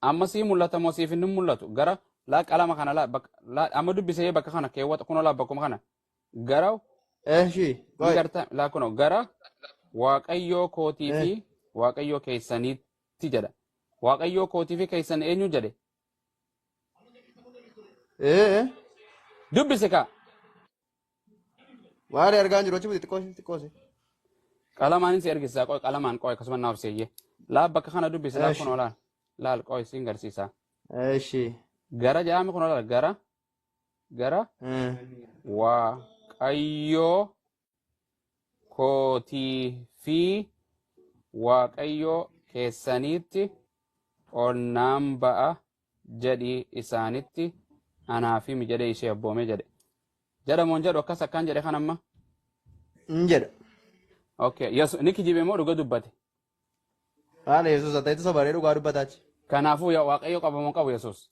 Amma sii mul'ata moo siif hin mul'atu? Gara laa qalama kana laa bakka laa amma dubbisee bakka kana keewwata kunoo laa bakkuma kana gara Eshi Ni qoy. garta laa kunoo gara Waaqayyoo kootii fi Waaqayyoo keessaniitti jedha. Waaqayyoo kootii fi keessan eenyu jedhe? Ee Dubbisi kaa. Maali argaa hin jiru achi buti xiqqoo xiqqoo. Qalamaan si ergisiisa qoy qalamaan qoy akkasuma naaf seeyye. Laa bakka kana dubbisi laa Eshi. kunoo laal. Laal qoy siin garsiisa. Eshi. Gara jedhame kunoo laal gara Waaqayyoo kootii fi Waaqayyoo keessaniitti ol naan ba'a jedhi isaanitti anaaf himi jedhee ishee abboome jedhe. Jedhamuun jedhu akkas akkaan jedhe kan amma. Hin jedha. Okay, Yesu ni kijibe moo dhuga dubbate? Haala Yesuus haa ta'etu sobaree dhugaa dubbataachi. Kanaafuu yaa Waaqayyo qabamoo qabu Yesuus.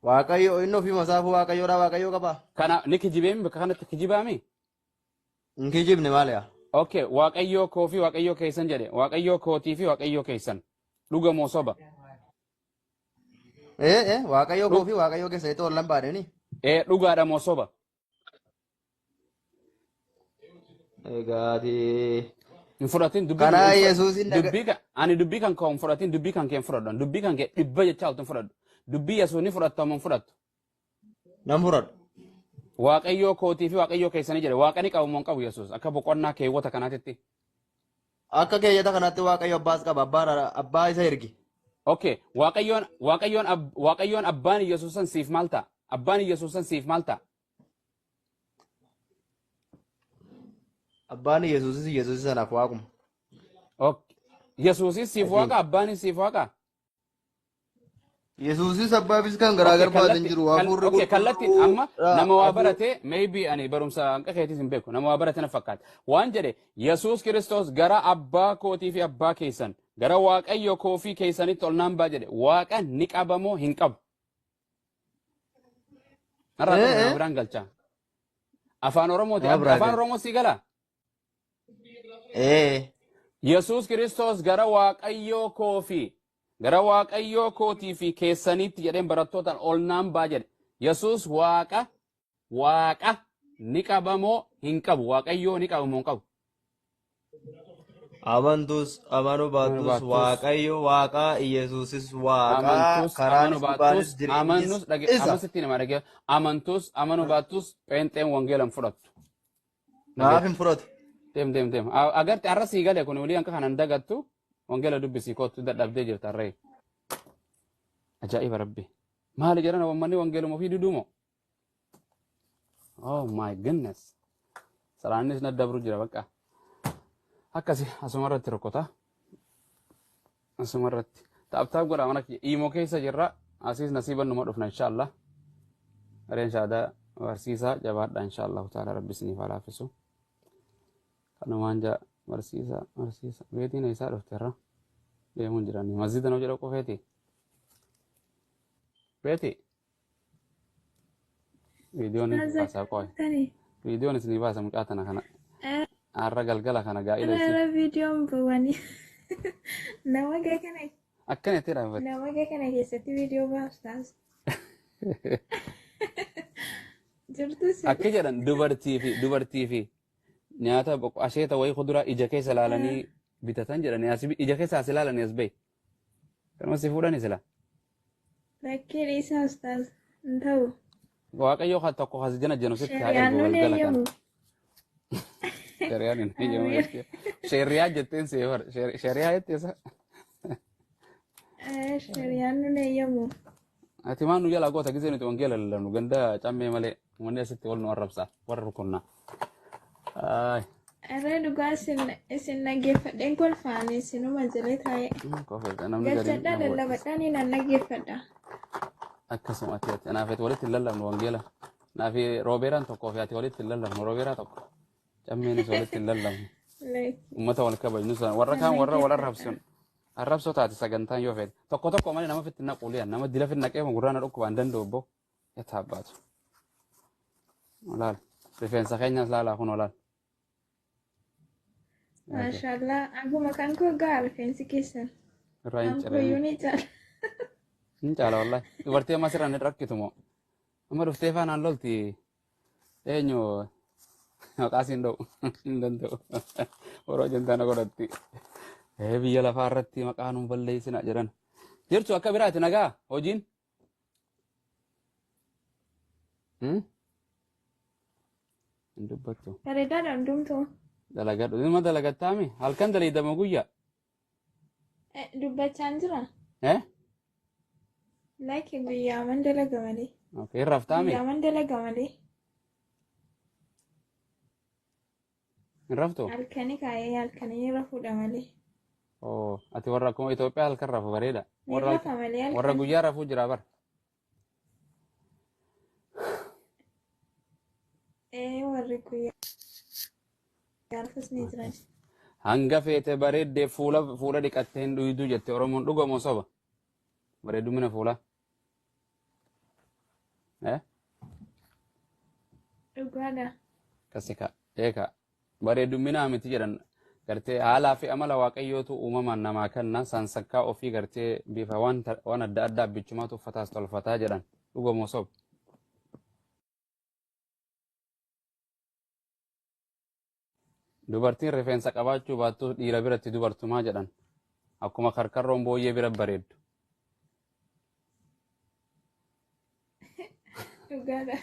Waaqayyo inni ofii masaafuu Waaqayyoodhaa Waaqayyo qabaa. Kana ni kijibeemi bakka kanatti kijibaami? Hin kijibne maali yaa? Okay, Waaqayyoo koo fi Waaqayyoo keessan jedhe. Waaqayyoo kootii fi Waaqayyoo keessan. Dhuga moo soba? Ee Waaqayyo koo fi Waaqayyo keessanitti ol lambaadheeni. Ee dhugaadha moo soba? Egaati. Hin fudhatin dubbii Karaa Yesuusin dubbii kan ani dubbii kan koo hin fudhatin dubbii kan kee hin fudhadhu. Dubbii kan kee dhibba jecha altu hin fudhadhu. Dubbii Yesuus ni fudhatta moo hin fudhattu? Nan fudhadhu. Waaqayyoo kootii fi Waaqayyoo keessanii jedhe. Waaqa ni qabu moo hin qabu Yesuus akka boqonnaa keewwata kanaatitti. Akka keeyyata kanaatti Waaqayyo abbaas qaba abbaa isa ergi. Okay, Waaqayyoon abbaan Yesuusan siif maal ta'a? Abbaan Yesuusan siif maal ta'a? Abbaan Yesuusis Yesuusis sanaaf waaquma. Okay. Yesuusis siif waaqa, abbaanis siif waaqa. Yesuusis abbaafis kan garaagar baate hin jiru. Hafuurri Okay, kallatti amma nama waa hafuurri barate maybe ani barumsa hanqa keetis hin beeku nama waa barate na fakkaata. Waan jedhe Yesuus Kiristoos gara abbaa kootii fi abbaa keessan gara Waaqayyo koo fi keessanitti ol naan ba'a jedhe. Waaqa ni qabamoo hin qabu? Narraa Ee ta'e nama ee biraan galcha. Afaan Oromooti. Nama biraa Afaan galcha. Oromoo si galaa? Ee Yesuus Kiristoos gara Waaqayyoo koo fi gara Waaqayyoo kootii fi keessaniitti jedheen barattootaan ol naan ba'a jedhe. Yesuus waaqa ni qabamoo hin qabu? Waaqayyoo ni qabamoo hin qabu? Amantus amanuu Amanuu baattus baattus Waaqayyo waaqa Yesuusis waaqa amantus amanuu karaanis dhugaanis baattus jireenyis amannus dhage isa. amma sitti nama dhage amantus amanuu baattus pheenxeen wangeela hin fudhattu. Naaf Dhageette. hin fudhatu. Deem deem deem. Agarte har'a sii galee kun walii hanqa kanan dagattu wangeela dubbisii kootu dadhabdee jirta har'ee. Ajaa'iba rabbi. Maali jedhan uummanni wangeeluma ofii diduumoo? Oh my goodness. Salaannis na dabru jira bakka. Akkasi asuma irratti rukuta. Asuma irratti. Taaptaap godha mana kiyya. Iimoo keessa jirra. Asiis nasiiban numa dhufna inshallah. Gareen shaadaa barsiisaa jabaadha inshallah taala rabbi isiniif haa laaffisu. Kanumaan jaa barsiisaa barsiisaa. Beetiin eessaa dhufte irra? Deemuun jirani. Masjida noo jedha qofeeti. Beeti. Viidiyoon isin baasaa qoy. Zakkatani. Viidiyoon isinii baasa mucaa tana kana. Har'a galgala kana gaa'ila isii. Ara viidiyoon bu'anii nama gaa kana Akkana itti dhaabbatti. nama gaa kana keessatti viidiyoo baastaas jirtu si. Akka jedhan dubartii fi nyaata asheeta wayii kuduraa ija keessa ilaalanii bitatan jedhanii as ija keessa as ilaalanii as bahi. Kanuma si fuudhani sila. Rakkee dhiisaa ustaas hin ta'u. Waaqayyo kan tokko as jana jenu sitti haa Shari'aan ergu nun galgala kana. eeyyamu. Shari'aan hin eeyyamu Amiir. jechuudha. Shari'aa jetteen si bar. Shari'aa jettee isa. Shari'aan nun eeyyamu. Ati maan nu jalaa goota gisee nuti wangeela lallabnu ganda cammee malee manni asitti wal nu arrabsa warra rukunnaa. Ay, Irra dhugaa isin dhaggeeffadheen kolfaanii isinuma jala taa'e. Kofeeta namni gariin Galchadhaa nama waddisa. lallabadhaa ni nan dhaggeeffadha. Akkasuma ati anaaf ati walitti hin lallabnu wangeela. Naaf roobeeraan tokkoo fi ati walitti hin lallabnu roobeeraa tokko. Cammeenis walitti hin lallabnu. Uummata wal kabajnu sana warra Nan kaan warra wal dhaggeeffadha. arrabsun. Arrabsoo taate sagantaan yoo fedhe. Tokko tokko malee nama fitti naqu liyan nama dila fitti naqee gurraan dhukkubaan danda'u obbo. Yatta abbaatu. Olaal. Rifeensa keenyas laalaa kun olaal. Maashaallah. Akkuma kan koo ga'a rifeensi keessan. Irraa hin Kan cireenye. kooyyuu ni caala. Hin caala wallahi. Dubartii amma sirraan hin rakkitu moo? Amma dhuftee faanaan lolti. Eenyu? Maqaa siin dha'u hin danda'u. Yeroo ajandaa na godhatti. Biyya lafaa irratti maqaa nuun balleessina jedhan. Jirtu akka biraati nagaa hojiin? Hin dubbattu. Bareedaadha hundumtuu. Dalagadhu. Dhuma dalagattaami? Halkan dalaydama guyyaa? Dubbachaan jira. Eh? Like guyyaaman dalaga malee. Okay, hin raftaami? Guyyaaman dalaga malee. Hin raftu? Halkanii kaa'ee halkanii rafuudha malee. Oo, ati warra akkuma Itoophiyaa halkan rafu bareeda. Ni Warra rafa malee warra halkan. guyyaa rafuu jira bara. Warri guyyaa rafus ni jiran. Hanga feete bareeddee fuula fuula dhiqattee hin dhuyduu jette Oromoon dhugamoo soba? Bareedumina fuulaa. Eh? Dhugaadha. Akkasi ka. Eeka. Bareeduminaa miti jedhan gartee haalaa fi amala waaqayyootu uumamaan namaa kenna sansakkaa ofii gartee bifa waan waan adda addaa bichumaatu uffataas tolfataa jedhan dhugamoo soba? Dubartiin rifeensa qabaachuu baattus dhiira biratti dubartumaa jedhan. Akkuma karkarroon booyyee bira bareeddu. Dhugaadha.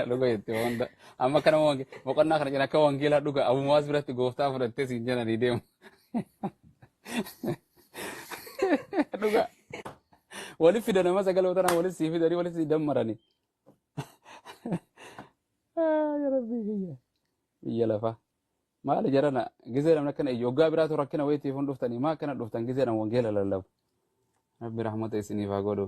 Dhuga jette wanta. Amma kana boqonnaa kana jedhan akka wangeelaa dhuga abumaas biratti gooftaa fudhattee siin jedhanii deemu. Dhuga. Waliif fidan nama sagalee tanaa waliif sii fidanii waliif sii dammaranii. Yaa Rabbii kiyya. Biyya lafaa. Maali jarana gizee namni akkana iyyu hoggaa biraatu rakkina wayitiif hin dhuftanii maa akkana dhuftan gizee nama wangeela lallabu. Rabbi rahmata isiniif haa godhu.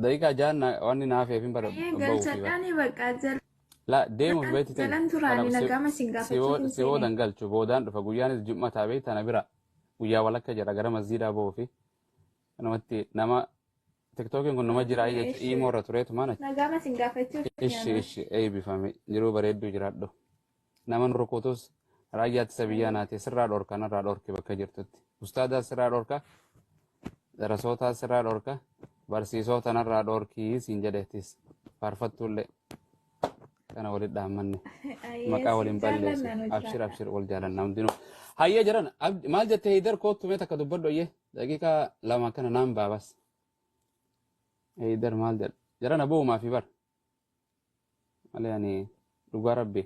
Daqiiqaa jaanna wanni naafeef hin bara Ayyee ba'uufi bara. galchadhaani bakka La deemuuf beekti teenya. jalan Kana turaani nagaama sin si gaafachuuf hin si seene. boodan galchu boodaan dhufa guyyaanis jum'a taabee tana bira guyyaa walakka jira gara masjiidaa ba'uufi kanumatti nama tiktookiin kun nama jiraa jechuudha Ishi iimoo irra tureetu maana nagaama sin gaafachuuf ishi yaana. ishi eebbifame jiruu bareedduu jiraadhu. Nama nu rukutus raayyaa ittisa biyyaa naati sirraa dhorka narraa dhorki bakka jirtutti. Ustaadaa sirraa dhorka darasootaa sirraa dhorka barsiisota narraa dhorkii siin jedheetis faarfattuullee kana walit dhaammanne Ayyee maqaa si waliin balleessu jaallanna nu abshir jiraadha. abshir wal jaalanna hundinuu. Hayyee jiran maal jette Heydar koottu mee takka dubbadhu ayyee daqiiqaa lama kana naan baabas. Heydar maal jedha jaran aboomaa fi bar malee ani dhugaa rabbi.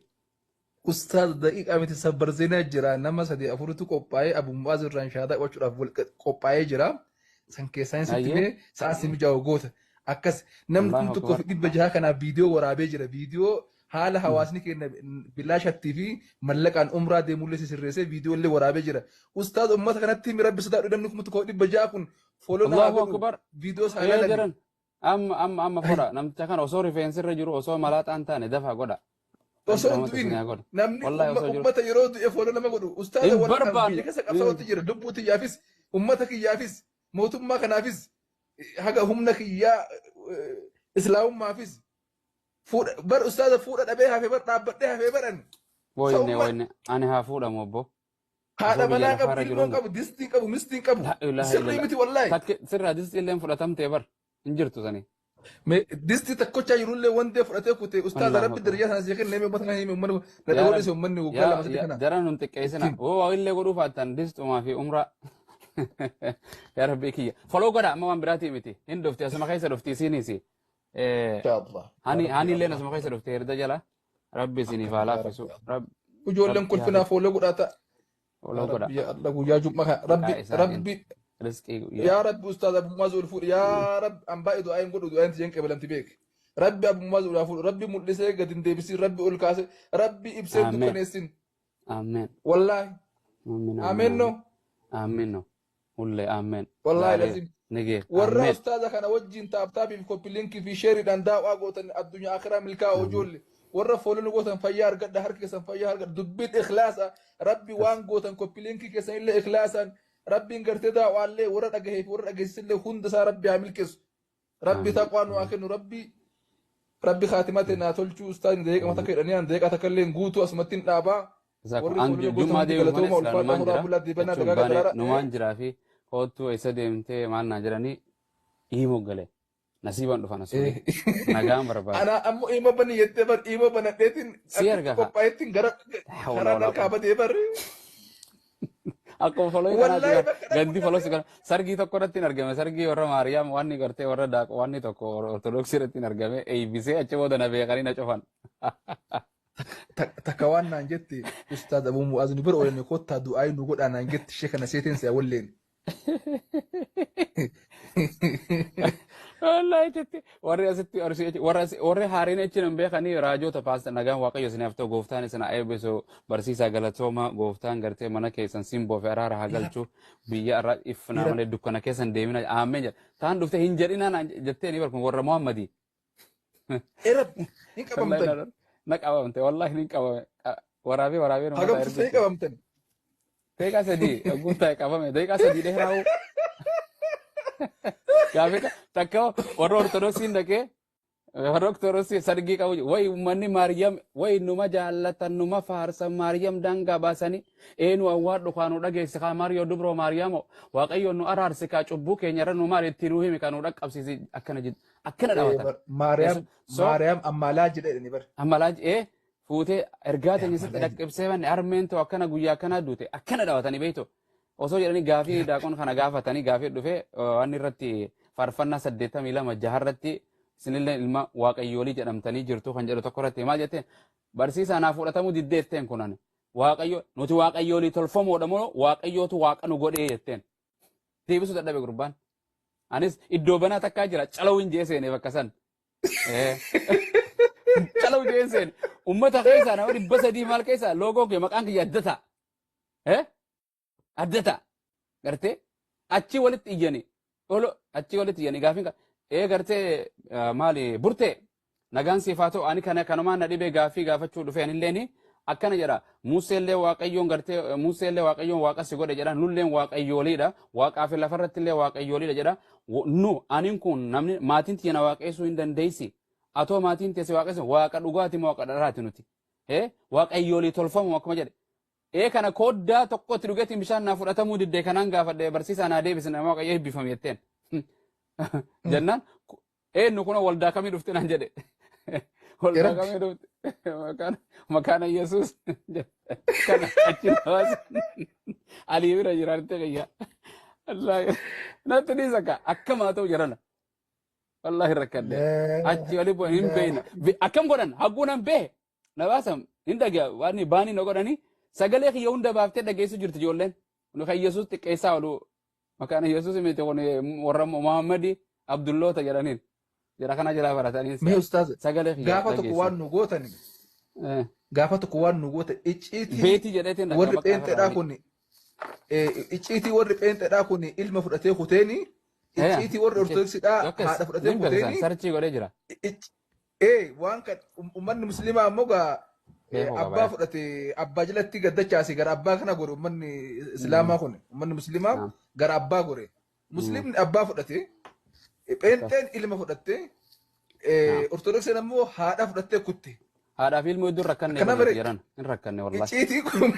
Ustaaz daqiiqaa miti sabbar zeenaa jira nama sadii afuritu qophaa'ee Abu Mu'aaz irraan shahaadaa qabachuudhaaf wal qophaa'ee jira. San keessaan sitti Hayyee mee sa'aa si mijaa'u goota. Akkas namni Allahu kun tokkoo akbar. fi dhibba jaha kanaaf viidiyoo waraabee jira. Viidiyoo haala hawaasni keenya bilaashattii fi mallaqaan umraa deemullee si sirreessee viidiyoo illee waraabee jira. Ustaaz uummata kanatti himi rabbi sodaadhu namni 1600 kun follow na haa Allahu godhu akbar. viidiyoo isaa Ee ilaalani. jiran amma amma amma fudha namticha kana osoo rifeensi irra jiru osoo malaaxaan taane dafaa godha. Rabbi Osoo hin rahmata du'in isin haa godhu. namni Wallahi osoo jiru. ummata yeroo du'e fooloo nama godhu ustaaza Hin warra kan biyya barbaannu. keessa qabsaa'otti jira lubbuu tiyyaafis ummata kiyyaafis mootummaa kanaafis haga humna kiyyaa islaamummaafis fuudha bar ustaaza fuudha dhabee hafee bar dhaabbadhee hafee baran Woyne sa'umma woyne ani haa fuudhamu obbo. Osoo haadha biyya manaa lafaarra qabu jiru ilmoo hunda. qabu distiin qabu mistiin qabu La ilaha sirrii illallah. miti wallaahi Takki sirraa distii illee fudhatamtee bar hin jirtu sanii. Distii takkochaa jirullee wandee fudhatee kute ustaaza Allahu rabbi akbar. darajaa sana sii kennee uummata kana hime uummanni na Yaa dhagoo Rabbi dhise uummanni waggaa yaa lama sadii yaa kana jara nun xiqqeessina. ittiin. Woo waa illee godhuu faattan distumaa fi umraa. Yaa Rabbi kiyya. Follow godha amma waan biraatii miti. Hin dhufti asuma keessa dhufti isiinis. Inshallah. Yaa Hani Rabbi hani ya illee Allah. asuma keessa dhufti herda jala. Rabbi isiniif haa Yaa laaffisu. Rabbi ya Allah. Rabbi Ijoolleen rabbi haa kolfinaa fooloo godhata. follow Yaa godha. Rabbi ya Allah guyyaa jummaa kana Rabbi Maqaa isaatiin Rabbi rizqii guyyaa. yaa Rabbi ustaaz Abu Muaz ol fuudhi yaa Rabbi an baay'ee du'aa hin godhu du'aan tiyyan qeebalamti beek. Rabbi Abu Muaz ol haa fuudhu Rabbi mul'isee gad hin deebisin Rabbi ol kaase Rabbi ibsee hin Ameen. dukkaneessin. Ameen. Wallaahi. Ameen. Ameen. Ameen no. Ameen. No. Hullee ameen. Wallaahi Zaaree lazim. nigee Warra ameen. ustaaza kana wajjin taaptaapiif koppiliinkii fi sheeriidhaan daawaa gootan addunyaa akiraa milkaa'oo Ameen. ijoollee. Warra foolonni gootan fayyaa argadha harka keessan fayyaa argadha dubbiin ikhlaasa rabbi Kas. waan gootan koppiliinkii keessan illee ikhlaasaan rabbiin gartee daawaallee warra dhagahee fi warra dhageessisillee hunda isaa rabbi haa milkeessu. Rabbi Ameen. taqwaa nu haa Ameen. kennu rabbi rabbi khaatimate naa tolchuu ustaazni daqiiqama Ameen. takka jedhanii an daqiiqa takka illee guutuu asumatti hin dhaabaa Zaku warri an foolonni gootan jummaa hundi deebiif malee galatooma silaa ulfaadha numaan horaa jira bulaa deebanaa jechuun dagaaga baane daraara. numaan jiraa fi koottuu eessa deemtee maal naa jedhanii hiimuu gale. Nasiibaan dhufa nasuuri. Nagaan barbaada. Ana ammoo ima bani jettee bar ima banadheetiin Si erga kaa. qophaa'eettiin gara Hawla karaa wala harkaa badee bar. Akkuma foloo kanaati Wallaahi bakka gandi foloo si kana sargii tokko irratti hin argame sargii warra Maariyaam waan ni gartee warra daaq waan ni tokko ortodoksii irratti hin argame eebbisee achi booda na beekanii na cufan. Takka waan naan jette Ustaaz Abuu Mu'aaz nu bira oolanii kottaa du'aa nu godhaa naan jette ishee kana seeteen si'a walleen. Wallaahi jetti warri asitti warri haariin achi hin beekanii raajoota paasta nagaan waaqayyo isiniif ta'u gooftaan isin haa eebbisu barsiisaa galatooma gooftaan gartee mana keessan simboo fi araara haa galchu biyya irraa ifnaa malee dukkana keessan deemina aammeen jedha taan dhufte hin jedhinaa naan jettee ni barkun warra Muhammadii. Erab hin qabamtan. Na qabamte wallaahi ni qabame waraabee waraabee nama Hagam turtee qabamtan. Daqiiqaa 3 ogguun taa'e qabame daqiiqaa 3 dheeraa'u. Gaaffii takka warra ortodoksiin dhaqee warra ortodoksii sargii qabu wayi uummanni Maariyaam wayi numa jaallatan numa faarsan Maariyaam daangaa baasanii eenu awwaadhu kaa nu dhageessi kaa Maariyoo dubroo Maariyaamoo Waaqayyo nu araarsi kaa cubbuu keenya irra nu maal itti nu himi kaa nu dhaqqabsiisi akkana jedhu akkana dhaabatan. Maariyaam Maariyaam ammaalaa jedha jedhanii bar. Ammalaa fuutee ergaa teenya sitti dhaqqabsee manne harmeen too akkana guyyaa akkanaa duute akkana dhaabatanii beektu. Osoo jedhanii gaafii daaqoon kana gaafatanii gaafii dhufee waan irratti faarfannaa 82 jaharratti isinillee ilma waaqayyoolii jedhamtanii jirtu kan jedhu tokko irratti maal jetteen barsiisaa naa fudhatamuu diddeetteen kunan waaqayyo nuti waaqayyoolii tolfamoodha moo waaqayyootu waaqa nu godhee jetteen deebisuu dadhabe gurbaan. Anis iddoo banaa takkaa jira calawu hin jee seenee bakka san. Calawu jee seene uummata keessaa nama 300 maal keessaa loogoo kee maqaan kiyya adda ta'a. Adda ta'a. Gartee achi walitti iyyanii olo achi walitti iyyanii gaafiin gartee maali burtee nagaan siif haa ta'u ani kana kanumaan na dhibee gaaffii gaafachuu dhufe anilleen akkana jedha Museellee waaqayyoon gartee Museellee waaqayyoon waaqa si godhe jedha nulleen waaqayyooliidha waaqaa fi lafarratti illee waaqayyooliidha jedha nu anin kun namni maatiin tiyya na waaqeessuu hin dandeessi atoo maatiin tiyya si waaqessu waaqa dhugaati moo waaqa dharaati nuti waaqayyoolii tolfamu akkuma jedhe kana kooddaa tokkotti dhugeetiin bishaan naa fudhatamuu diddee kanaan gaafadhe barsiisaa naa deebise nama waaqayyo eebbifame jetteen. Jennaan eenyu kun waldaa kamii dhufte naan jedhe. Waldaa kamii dhufte makaana Yesuus kana achi nawaas alii bira jiraarte qayya. Natti dhiisa ka akkam haa ta'u jedhana. Wallaahi rakkadhe achi oli bu'an hin beekna. Akkam godhan hagguu nan behe na baasan hin dhagaya waan baanii na godhanii. Sagalee kiyya hunda baaftee dhageessu jirti ijoolleen. Nu kan Yesuus xiqqeessaa oolu maqaan Yesuus miti kun warra Muhammadi Abdulloota jedhaniin. Jara kana jalaa baratanii. Mee ustaaz sagalee kiyya gaafa tokko waan nu gootan gaafa tokko waan nu gootan icciitii beetii jedheetiin warri pheenxeedhaa kun icciitii warri pheenxeedhaa kun ilma fudhatee kuteeni icciitii warri ortodoksiidhaa haadha fudhatee kuteeni sarchii godhee jira. Waan kan uummanni musliimaa ammoo gaa abbaa fudhate abbaa jalatti gaddachaase gara abbaa kana gore uummanni islaamaa kun uummanni musliimaa gara abbaa gore musliimni abbaa fudhate pheenxeen ilma fudhatte ortodoksiin ammoo haadha fudhattee kutte. Haadhaa fi ilmoo iddoo rakkanne jiran hin rakkanne wallaahi. Icciitii kun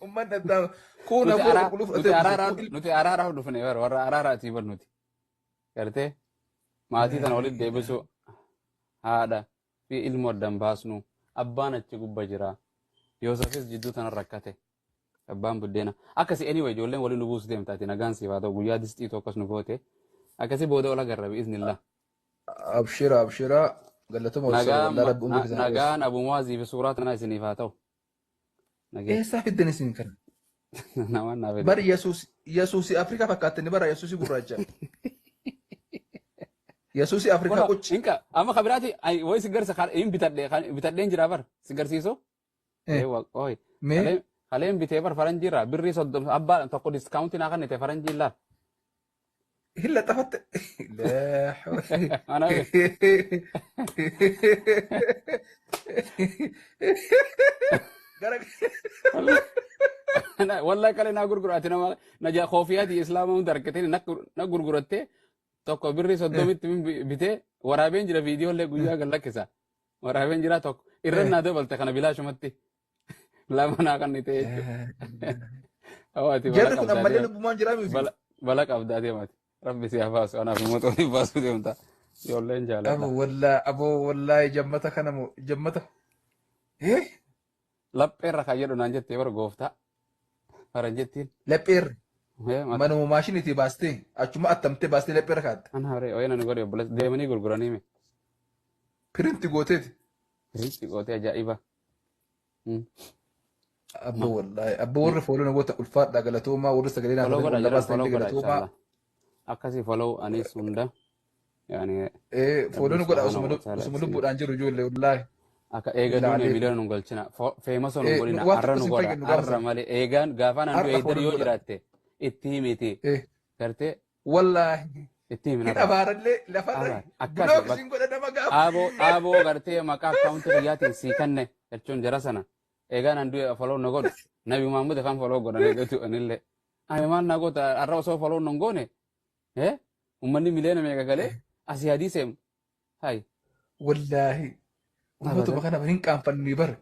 uummanni addaa kun hafuura qulqulluu fudhatee nuti araaraaf dhufne warra araaraatii bar nuti gartee maatii tana walitti deebisu haadha fi ilmoo addan baasnu. Abbaan achi gubba jira. Yoosefis jidduu tana rakkate. Abbaan buddeena. Akkasi anyway ijoolleen waliin nu buusu deemtaati nagaan siif haa ta'u guyyaa disxii tokkos nu goote. Akkasi booda ol agarra bi'iznillah. Abshira abshira galatuma Nagaan Abu Muwaazii fi suuraa tana isiniif haa ta'u. Eessaa fiddan isin kana? Namaan naa fide. Bari Yesuusi Afrikaa fakkaattani bara Yesuusi gurraacha. Yesuusi Afrikaa qochi. Inka amma kabiraati wayi si garsa hin bitadheen jira bar si garsiisu. Mee Kaleen bitee bar faranjii irraa birrii 30 abbaa tokko diskaawuntii naa kennite faranjii illaa. Hin laxafatte. Wallahi kalee naa gurguraate nama na koofiyaati islaama hunda argatee na gurgurattee tokko birrii 30tti bitee waraabeen jira viidiyoo illee guyyaa gad lakkisa. Waraabeen jira tokko irra naa dabalte kana bilaashumatti lama naa kan ta'e jechuudha. Jarri kun ammallee lubbumaan jiraa miti. Bala qabdaa deemaati. Rabbi si haa baasu anaaf immoo xooniin baasuu deemta. Ijoolleen jaaladha. Abo wallaahi abo wallaahi jammata kana moo jammata. Eh? Lapheerra kan jedhu naan jettee bara gooftaa. Faranjittiin. Lapheerra. Manuma maashiniitii baastee achuma attamtee baastee lapheerra kaatte. Ana haree ooyina nu godhe obboleessa deemanii gurguranii mi. Pirinti gooteeti. Pirinti gootee ajaa'iba. Abbo wallaahi abbo warri fooloo namoota ulfaadhaa galatoomaa warri sagalee naaf Follow godha ta'an jira labaas follow ta'e godha galatoomaa. inshallah. Akkasii follow anis hunda. Yaani Fooloo Rabbi nu godha subhaanahu wa ta'ala osuma isin lubbuudhaan jiru ijoollee wallaahi. akka eega Bilaa duune aleef. miliyoona nu galchina. Feemasoo nu godhina Waan har'a tokko nu sin godha fayyadu gaafa har'a sana. malee eegaan gaafaan handu Har'a eeydar fooloo nu yoo godha. jiraatte itti himiti. Gartee Wallaahi. itti himin Hin har'a. abaarallee lafarra Abaar akkas bilook bakka isin godha nama gaafa. aaboo aaboo gartee maqaa akkaawuntii kiyyaatiin sii kanne jechuun jara sana eegaan handu follow na godhu nabi Muhammad kan follow godhan eegatu anillee. Ani maal na goota har'a osoo follow nan goone uummanni miliyoona meeqa galee asii hadiiseem hay Wallaahi. Uummatuma abadan. kana hin qaanfannu bara.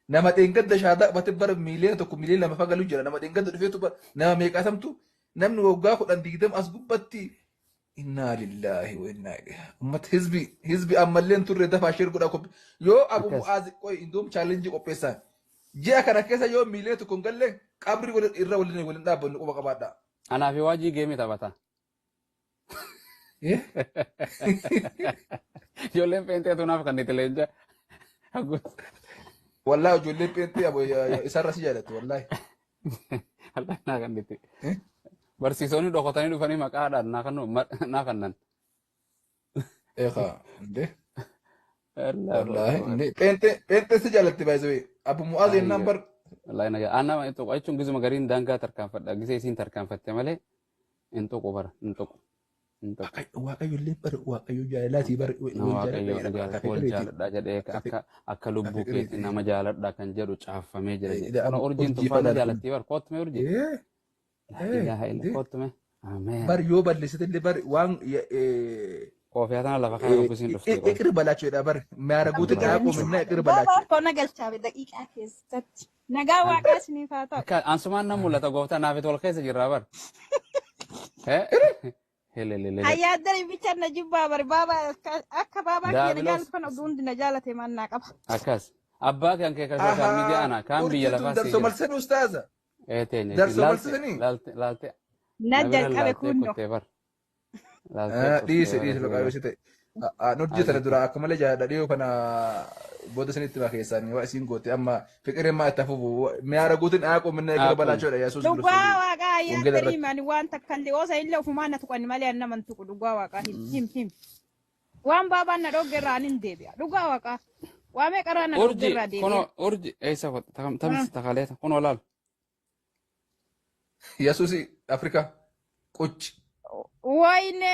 Nama dheengadda shaadaa qabate bara 1 miiliyoona 2 miiliyoona fagalu jira. Nama dheengadda dhufeetu bara nama meeqaatamtu namni waggaa 10 20 as gubbatti innaa lillaahi wa innaa ilaihi. Uummata hizbi hizbi ammallee hin turre dafaa share godhaa qophii. Yoo Abu Akkas. Mu'aaz qoy indoom chaalenjii qopheessan. Ji'a kana keessa yoo 1 miiliyoona hin galle qabri irra waliin waliin dhaabbannu quba qabaadha. Anaa fi waajii geemii taphata. Eh? Ijoolleen feenteetu naaf kan itti leenca. Wallaahi ijoolleen pheenxee abo isarra si jaallatti wallaahi. Allah naa kan itti. Eh? Barsiisonni dhokatanii dhufanii maqaadhaan naa kannu naa kannan. Eegaa indee. Allahu Wallaahi akbar. indee pheenxee pheenxee si jaallatti baay'isee Abu Mu'aaz jennaan Ayyo. bar Wallahi nagaa. Aan nama hin tuqu jechuun gisuma gariin daangaa tarkaanfadha. Gisee isiin tarkaanfatte malee hin tuqu bara hin tuqu. Hin tuqu. Waaqayyo illee bar Waaqayyo jaalalaatii bar Nama wal Waaqayyo jaaladha jedha wal akka fiqireeti jaaladha jedhee akka akka akka lubbuu keetti fiqireeti. nama jaaladha kan jedhu caaffamee jira jedhe. Kuna urjiin Urjii tun faana fadhaa kun. jaalattii bar koottume urjii. Laa ilaaha illa koottume. Ameen. Bar yoo balleessite illee bar waan Koofiyaa tana lafa kana goggisiin dhuftee qoy. iqir balaachuudha bar miyaaraguutiin Allahu dhaaqoo akbar. minnaa iqir Baabaa balaachuudha. koo na galchaa daqiiqaa keessatti. Nagaa waaqaa isiniif haa ta'u. Akka ansumaan nan mul'ata gooftaa naaf itti wal keessa jirraa bar. Helelelele. Ayyaadda bicha na jibbaa bari baabaa akka baabaa kiyya na Daabiloos jaalatu kana oduu hundi na jaalate mannaa qaba. akkas. Abbaa kan kee kan sooshaal miidiyaa Ahaa ana kaan biyya urjii tun lafaa sii darsoo jira. malsanii ustaaza Ee teenya isin darsoo laalte malsanii. laalte laalte Na na bira jalqabe laaltee kunno. kuttee bar. Laaltee kuttee Dhiise bar dhiise asii baqaa yoo bira. si ta'e. Nurjii tana Asitti. dura akka malee jaalladha dhiyoo kana booda sanitti waa keessaan waa isiin goote amma fiqireen maa itti hafuufu miyaaraguutiin dhaaqoo minnaa iqir Dhaaqoon. balaachuudha Yesuus Dhugaa Kiristoos waaqaa wangeela ayyaadda irratti. himan waan takka illee oosa illee ofumaa na tuqan malee an naman tuqu dhugaa waaqaa him him him. Waan baabaan na dhoogge irraa anin deebi'a. Dhugaa waaqaa. Waa meeqa irraa na dhoogge Urji irraa deebi'a. kunoo urji eessa tamsi takaleeta kunoo laal. Yesuus Afrikaa qucci. Wayne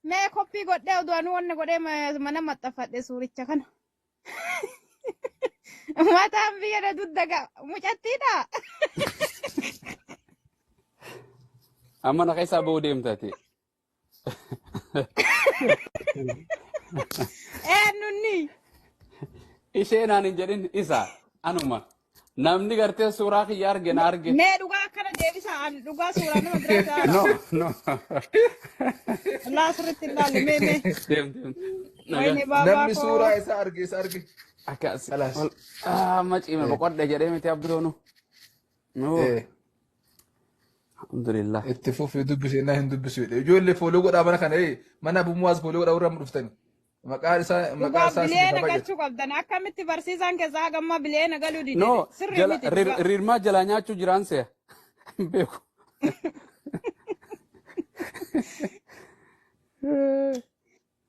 mee koppii godhee oduu anuu wanna godhee mana maxxanfadhe suuricha kana. Mataan biyya na duddaga mucattiidha. Amma na keessaa ba'uu deemtaati. Eenyunni. Ishee naan hin jedhin isa anuma. Namni gartee suuraa kiyya arge na arge. Mee dhugaa akkana deebisa an dhugaa suuraa nama biraa ta'a. No no. Laa sirriitti ilaalu mee mee. Deem deem. Wayne Nagaa. baabaa Namni koo. suuraa isaa arge isa arge. Akkas. Khalaas. Amma ciime boqodhe jedhee miti abdoonu. No. Alhamdulillah. Itti fufii dubbisee naa hin dubbisu jedhe. Ijoollee fooloo godhaa mana kana mana Abu Mu'aaz fooloo godhaa warra amma dhuftani. Maqaan isaa maqaa Dhugaa isaa isiniif bileena haa baay'atu. galchuu qabdan akkamitti barsiisaan keessaa hagamma bileena galuu dide No sirrii jala miti dhugaa. rirmaa jalaa nyaachuu jiraan se'a. Hin beeku.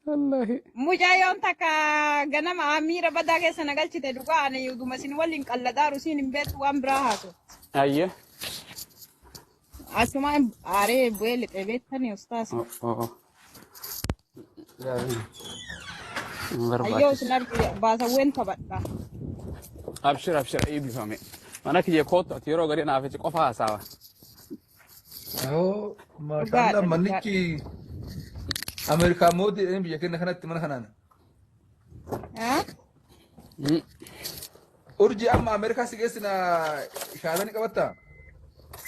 Wallahi. Mucayyoon takka ganama miira badaa keessa na galchite dhugaa ani uduma isin waliin qalladaaru siin hin beektu waan biraa haasu. Ayye. Asuma aaree bu'ee lixee beektanii ustaas. Oh oh. Gaarii. Hin Ayyoo barbaachisu. isin argi baasawween taphadha. Abshir abshir eebbifame. Mana kiyya kootu ati yeroo garii naaf itti qofa haasawa. Oo maashaallah Dhugaadha dhugaadha. mannichi Ameerikaa mootii jedhanii biyya keenya kanatti mana kanaan. Ah? Urjii amma Ameerikaa si geessina shaadanii qabattaa?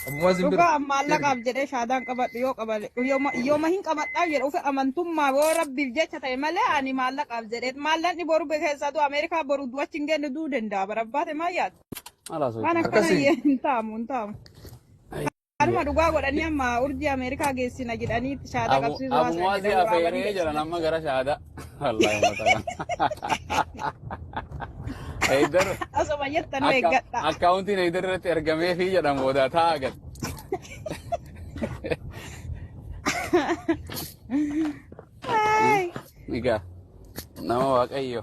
Abu Maazin bira. Dhugaa maallaqaaf jedhee shaadaan qabadhu yoo qabale yooma hin qabadhaa jedhu ofi amantummaa yoo rabbiif jecha ta'e malee ani maallaqaaf jedhee maallaqni boru keessattuu Ameerikaa boru du'achi hin genne du'uu danda'a barabbaate maal yaadu? Maal haasoo Waan jechuudha? akkana Akkasii. hin taamu hin taamu. Kanuma dhugaa godhanii amma urjii Ameerikaa geessina jedhanii shaadaa Abu qabsiisuu Abu haasa'a Muwaazii jedhan waraabanii afeeree jedhan geessina. amma gara shaadaa. Wallaahi uummata kana. Eeydar Osoma jettanuu akka eeggadha. akkaawuntiin eeydar irratti ergameefii jedhan booda taa'a gad. Ay. Egaa nama waaqayyo.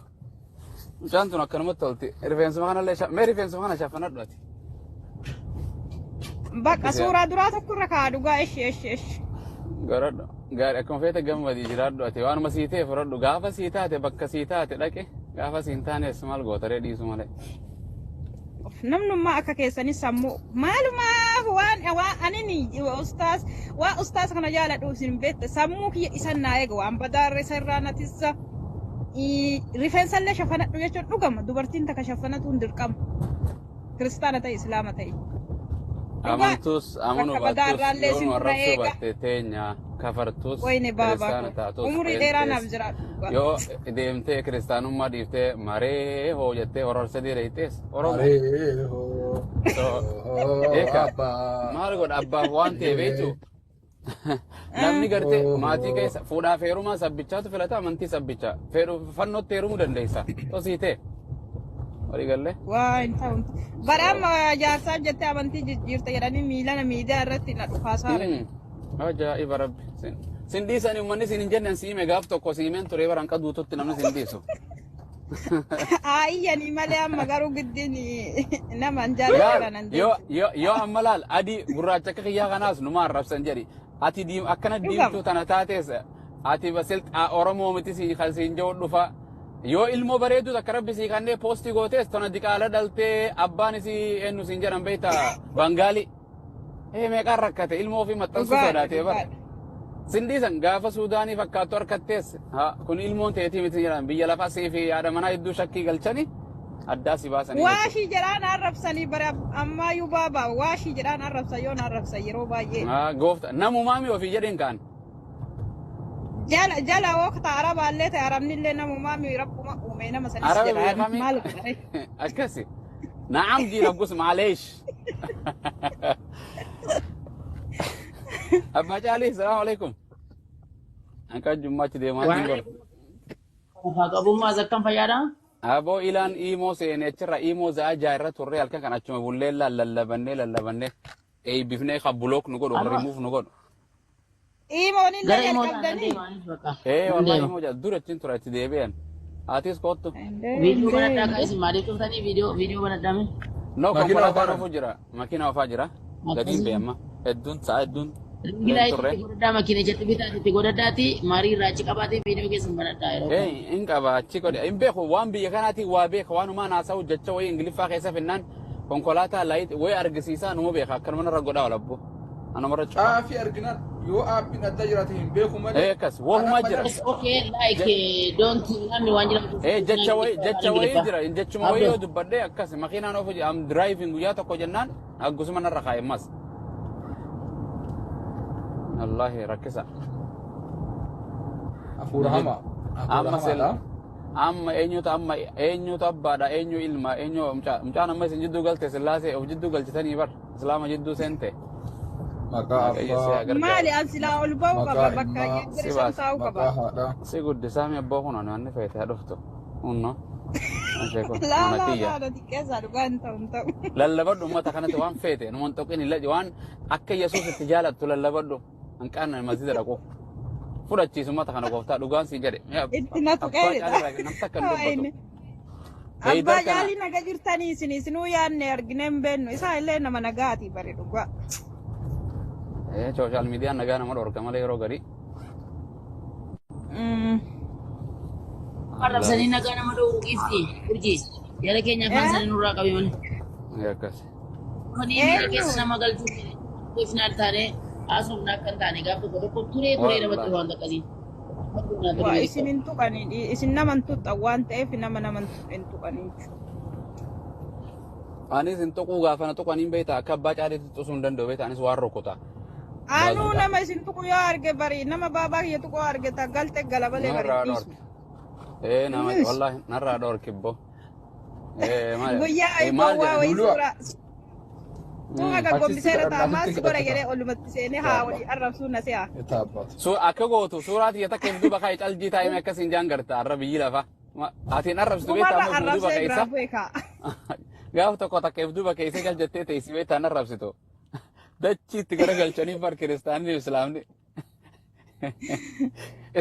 Mucaan tun akkanumatti tolti. Rifeensuma kanallee mee rifeensuma kana shaffanadhu ati. Bakka suuraa duraa tokkorra kaa dhugaa ishi ishi ishi. Garadhu. Gaarii akkuma feete gammadii jiraadhu ati waanuma sii ta'e fudhadhu gaafa sii taate bakka sii taate dhaqe gaafa sii hin taanes maal gootaree dhiisu malee. Namnummaa akka keessanii sammuu maalumaaf waan waan anini ustaas waan ustaas kana jaaladhu isin beekte sammuu kiyya isan naa eega waan badaarra isa irraa natissa rifeensallee shafanadhu jechuun dhugama dubartiin takka shafanatuun dirqama kiristaana ta'e islaama ta'e. Dhugaa Amantus amanuu bakka baattus badaarraallee yoo isin nu dura arrabsuu eega baatte teenya kafartus wayne baabaa kiristaana koo taatus umurii dheeraa naaf qeenxees jiraadhu dhugaa. yoo deemtee kiristaanummaa dhiiftee maree hoo jettee hororsa deereettees Oromoo. Maree hoo. So Hoo eeka abbaa. maal godha abbaaf waan ta'e beektu namni gartee maatii keessa fuudhaaf heerumaa sabbichaatu filata amantii sabbichaa fedhu fannootti heerumuu dandeessa tosii ta'e walii gallee. Waa hin ta'u hin ta'u. Bara amma jaarsaaf jettee amantii jijjiirte jedhanii miilana miidiyaa irratti na dhukaasaare. Ajaa'iba rabbi. Sin dhiisani uummanni sin hin jenne siime gaaf tokko siimeen ture baraan qaduututti namni sin dhiisu. Aayyanii malee amma garuu giddiin nama hin Laal jaalladha nan yoo deemtu. yoo yoo amma laal adii gurraacha akka kiyyaa kanaas numa arrabsan jedhi. Ati diim akkana Dhugama. diimtuu tana taates ati basil Oromoo miti si kan siin jedhu dhufa. Yoo ilmoo bareedu takka rabbi sii kannee poostii gootees tana diqaala dhaltee abbaan isii eenyu siin jedhan beekta Bangaali. Ee meeqaan rakkate ilmoo ofii maxxansuu Dhugaadha sodaatee bara. dhugaadha. Sindiisan gaafa Suudaanii fakkaattu harkattees kun ilmoon teetii miti jedhan biyya lafaa sii fi haadha manaa hedduu shakkii galchani addaa si baasanii jechuudha. Waashii jedhaan arrabsanii bara ammaayyuu baabaa waashii jedhaan arrabsan yoon arrabsan yeroo baay'ee. Goofta namumaa mi ofii jedheen kaan. Jala jala waqta arabaallee ta'e arabnillee namumaa mi rabbuma uume nama sanis Araba jedhaan beekami maal godhare. akkasi. Naam jii rabgus maaleesh. Abbaa Caalii salaamu alaikum. Anka jummaatti deemaatiin Waan gor. lafaa qabummaa akkam fayyaadha? Aboo ilaan iimoo seenee achirra iimoo za'a jaarra turre halkan kan achuma bullee lallabannee lallabannee eebbifnee kan bulook nu godhu Amma rimuuf nu godhu. Iimoonillee gara immoo ta'an jalqabdanii. deema anis bakka Ee nan wallahi deema. iimoo jala dura achiin ture achi deebi'an. Atis kottu. Indee Viidiyoo indee banadhaa indee. kaa isin maaliif cuftanii viidiyoo viidiyoo banadhaa mee? No Makiina konkolaataan ofaadhaan. ofu jira. Makiina ofaa jira. Gadiin Akkasii. bee amma. Hedduun sa'a hedduun Ringi leen laayitii turre. itti godhadhaa makiina ijatti bitaa itti godhadhaati maarii irraa achi qabaatee viidiyoo keessan banadhaa yeroo Ee kana. hin qaba achi godhe. Hin beeku waan biyya kanaatiin waa beeka waanumaan haasa'u jecha wayii Ingiliffaa keessa finnaan konkolaataa laayit wayii argisiisaa numa beeka akkanuma narra godhaa walabbo. Anumarra cufa. Caafii arginaan yoo aappiin addaa jiraate hin beeku Ee malee akkas wahumaa ana jira. malee It's okay like don't namni waan jedhamu Ee jecha wayii afaan jecha wayii Ingiliffaa. jira jechuma wayii Abdoo yoo dubbadhee akkas makiinaan ofu jira am driving guyyaa tokko jennaan aggusuma narra kaa'e mas. Wallaahi rakkisa. hafuura hamaa hafuura Amma sel hamaadha. amma eenyutu amma eenyutu abbaadha eenyu ilma eenyu mucaan amma isin jidduu galte sillaasee of jidduu galchitanii bar islaama jidduu seente. Maqaa Waaqayyo si abbaa haa gargaaru. Maali an silaa ol ba'uu qaba maqaa bakka ilmaa Si jira san baasa. taa'uu qaba. maqaa haadhaa. Si guddisaa mi abbaa kun ani feete haa dhuftu. Unno. Ishee kun Laa mana laa kiyya. laa na xiqqeessaa dhugaa hin ta'u hin ta'u. Lallabadhu uummata kanatti waan feete numan tuqin hin laji waan akka Yesuus itti jaalattu lallabadhu. Hanqaan masjida dhaqu. Fudhachiisu uummata kana gooftaa dhugaan siin jedhe. Mee Itti na abbaa tuqeeridha. caalirraa namni akka hin dubbatu. Wayne. Heydar Abbaa kana caalii naga jirtanii isin isinuu yaadne argine hin beennu isaa illee nama nagaati bare dhugaa. sooshaal miidiyaan nagaa nama dhorka malee yeroo garii. Arrabsanii nagaa nama dhowwu giifti urjii jara keenya afaan isaanii nurraa qabe malee. Akkas. Dhufanii miira keessa Eenyu? nama galchuu professional taane haasofna akka hin taane gaafa tokko tokko turee turee namatti Wallaahi. waan akkasii. Waa isin hin tuqanii isin nama hin tuqxan waan ta'eef nama nama hin tuqanii jechuudha. Anis hin tuquu gaafa na tuqaniin beektaa akka abbaa caaleetti tusuu hin danda'u beektaa anis waan rukuta. Anuu Baazuqaa. nama isin tuqu yoo arge bari nama baabaa kiyya tuqu yoo arge ta galte gala malee bari Narraa dhiisu. dhorki. Ee nama Dhiisu. wallaahi narraa dhorki bbo. Ee maal Guyyaa ee maal gowwaa jedhan? wayii Lulua suuraa suura achitti gaggombisee irra kadhadha ta'a maal asitti si godha kadhatta jedhee olumatti seenee haa ta'a. walii arrabsuu na se'a. Taabbaatu. Su akka gootu suuraa tiyya takka if duuba kaa'i caljii taa'ime akkasiin jaan garta arra biyyi lafa. Ati hin arrabsitu beektaa Umarra amma if duuba arrabsee keessa. biraa bu'e kaa. Gaafa tokko takka if duuba keessa gal jettee teessi beektaa hin arrabsitu. Dachiitti garagalchanii bar kiristaanni fi islaamni.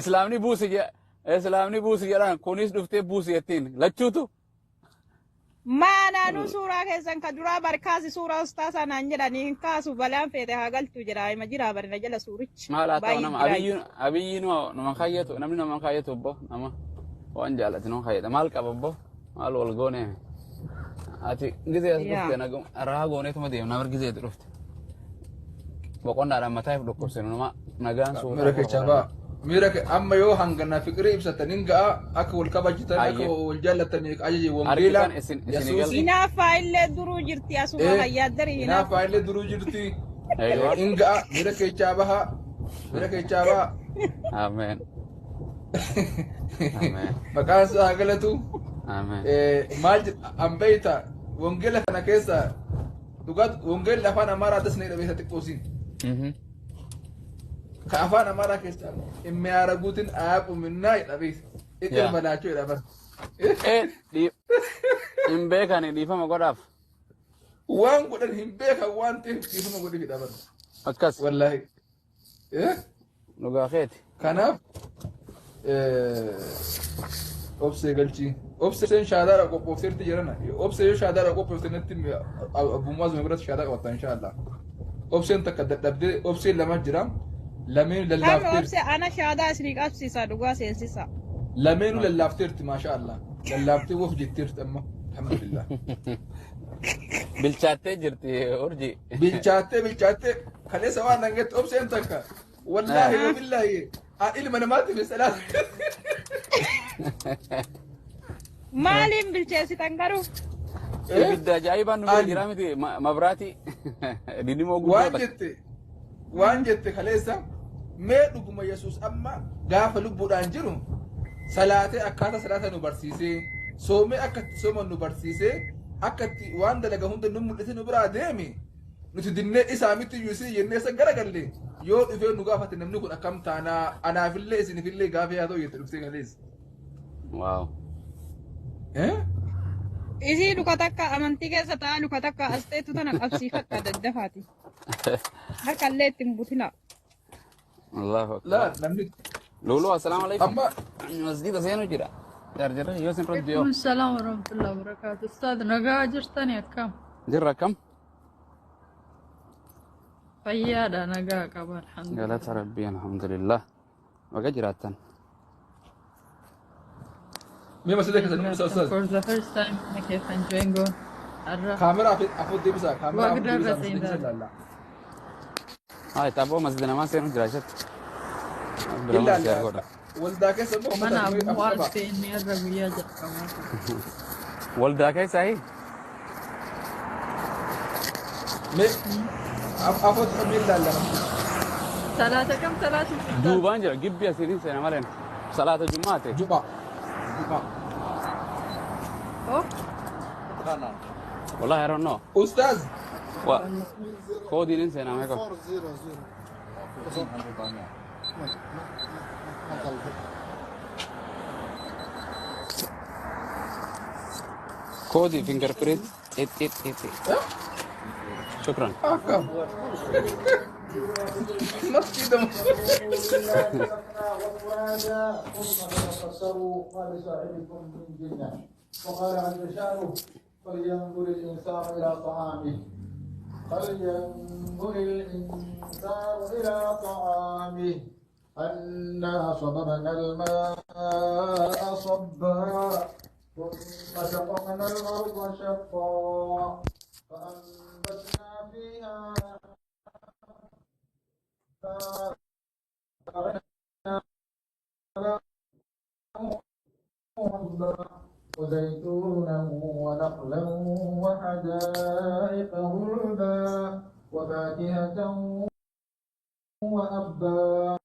Islaamni buusi jedha. Islaamni buusi jedhaan kunis dhuftee buusi jettiin lachuutu. Maanaanuu suuraa keessan ka duraa bar kaasi suuraa ustaasaa naan jedhanii hin kaasu balaan feete haa galtu jedha hima jiraa barina jala suurichi Maal haa ta'u baay'ee nama jiraa. abiyyiin abiyyiin nama kaayyatu namni nama kaayyatu obbo nama waan jaallatu nama kaayyata maal qaba obbo maal wal goone ati gizee as Yaa. dhufte nagum rahaa gooneetuma deemna bar gizee dhufte boqonnaadhaan mataa if dhukkubsinu nama nagaan suuraa Miira qofa kecha godhanna. ba'a. Miira ke amma yoo hangana fiqirii ibsataniin ga'a akka wal kabajitan akka Ayyee wal jaallatanii ajaje wangeela argitan isin isinii galte. Yesuusii Hinaaffaa illee duruu jirti asuma ee fayyaaddari hinaaffaa. hinaaffaa illee duruu jirti. Eeyyoo. In ga'a miira keechaa baha miira keechaa baha. Ameen. Ameen. Maqaan isaa haa galatu. Ameen. Maal an beeyta wangeela kana keessa dhugaa wangeelli afaan Amaaraatis ni dhabeessa xiqqoosiin. Ka afaan Amaaraa keessa immiyaaraguutiin aaquminnaa jedha beeyta. Iqir Yaa. balaachuu jedha bara. Ee hin beekani dhiifama godhaaf. Waan godhan hin beekan waan ta'eef dhiifama godhi fidha bara. Akkas Wallaahi. Dhugaa keeti. Kanaaf obsee galchii. Obseen shaadaadha qophoofteerti jedhana. Obsee yoo shaadaadha qophoofte natti abbummaa zuma biratti shaadaa qabatta inshaallah. Obseen takka dadhabdee obseen lama jira. Lameen Kami lallaafteerti. obse ana shaadaa isinii qabsiisa dhugaa seensisa. Lameenuu lallaafteerti maasha Allah. Lallaaftee wof jetteerti amma. Alhamdulillah. Bilchaattee jirti urji. Bilchaattee bilchaattee kaleessa waan dhangetti obseen takka. Wallaahi wabillaahi. Ilma namaatiif salaata. Maaliin bilcheessitan garuu? Ibidda ajaa'ibaan nu bira Ani jira miti mabraatii didimoo guddoo waan takka. Jette waan jette kaleessa mee dhuguma Yesuus amma gaafa lubbuudhaan jiru salaatee akkaataa salaata nu barsiisee soomee akka itti sooman nu barsiisee akka itti waan dalaga hunda nu mul'ise nu biraa deemi nuti dinnee isaa miti iyyuu isii jennee isa garagalle yoo dhufee nu gaafate namni kun akkam taanaa anaafillee isinifillee gaafee haa ta'u jette dhuftee kaleessa. Waaw. Eh? Isii luka takka amantii keessa ta'a luka takka as ta'etu tana qabsiifadha daddafaati. Harkallee ittiin butina. Allahu akbar. Laa namni Lulu assalaamu alaikum. Amma Masjida seenu jira. Jarjarra yoo isin rabbi yoo. Alaikum salam warahmatullahi wabarakatuh. Ustaad nagaa jirtani akkam? Jirra akkam? Fayyaadha nagaa qaba alhamdulillah. Galata rabbii alhamdulillah. Baga jiraattan. Mee masjida keessa nu mul'isa Jiraattan ustaaz. for the first time na keessan join goon har'a Kaameraa afur deebisaa kaameraa afur wagda deebisaa irra masjida keessa seenaa. ilaalla. Haa taphoo masjida namaa seenu jira jechuudha. Bira mana siyaar Ilaalla godha. Waldaa keessa immoo Mana uffata abbuu afur qaba. seennee irra guyyaa jalqabaa. Waldaa keessaa Mee afur qabee ilaalla. Salaata kam salaatu ustaad? Duubaan jira gibbii asiin seena malee. Salaata jummaate. Juma. Juma. Oh, Wallahi I don't know. Ustaaz. Wa koodiin hin seenaa meeqa? 400. ما قلبي. Koodii fingerprint. It it it. Shukran. Akkam. Masjida. وفرادا ثم تفسروا ما لصاحبكم من جنة وقال عز شأنه فلينظر الإنسان إلى طعامه فلينظر الإنسان إلى طعامه أنا صببنا الماء صبا ثم شققنا الأرض شقا فأنبتنا فيها حبا وزيتونا ونخلا وحدائق غلبا وفاكهة وأبا.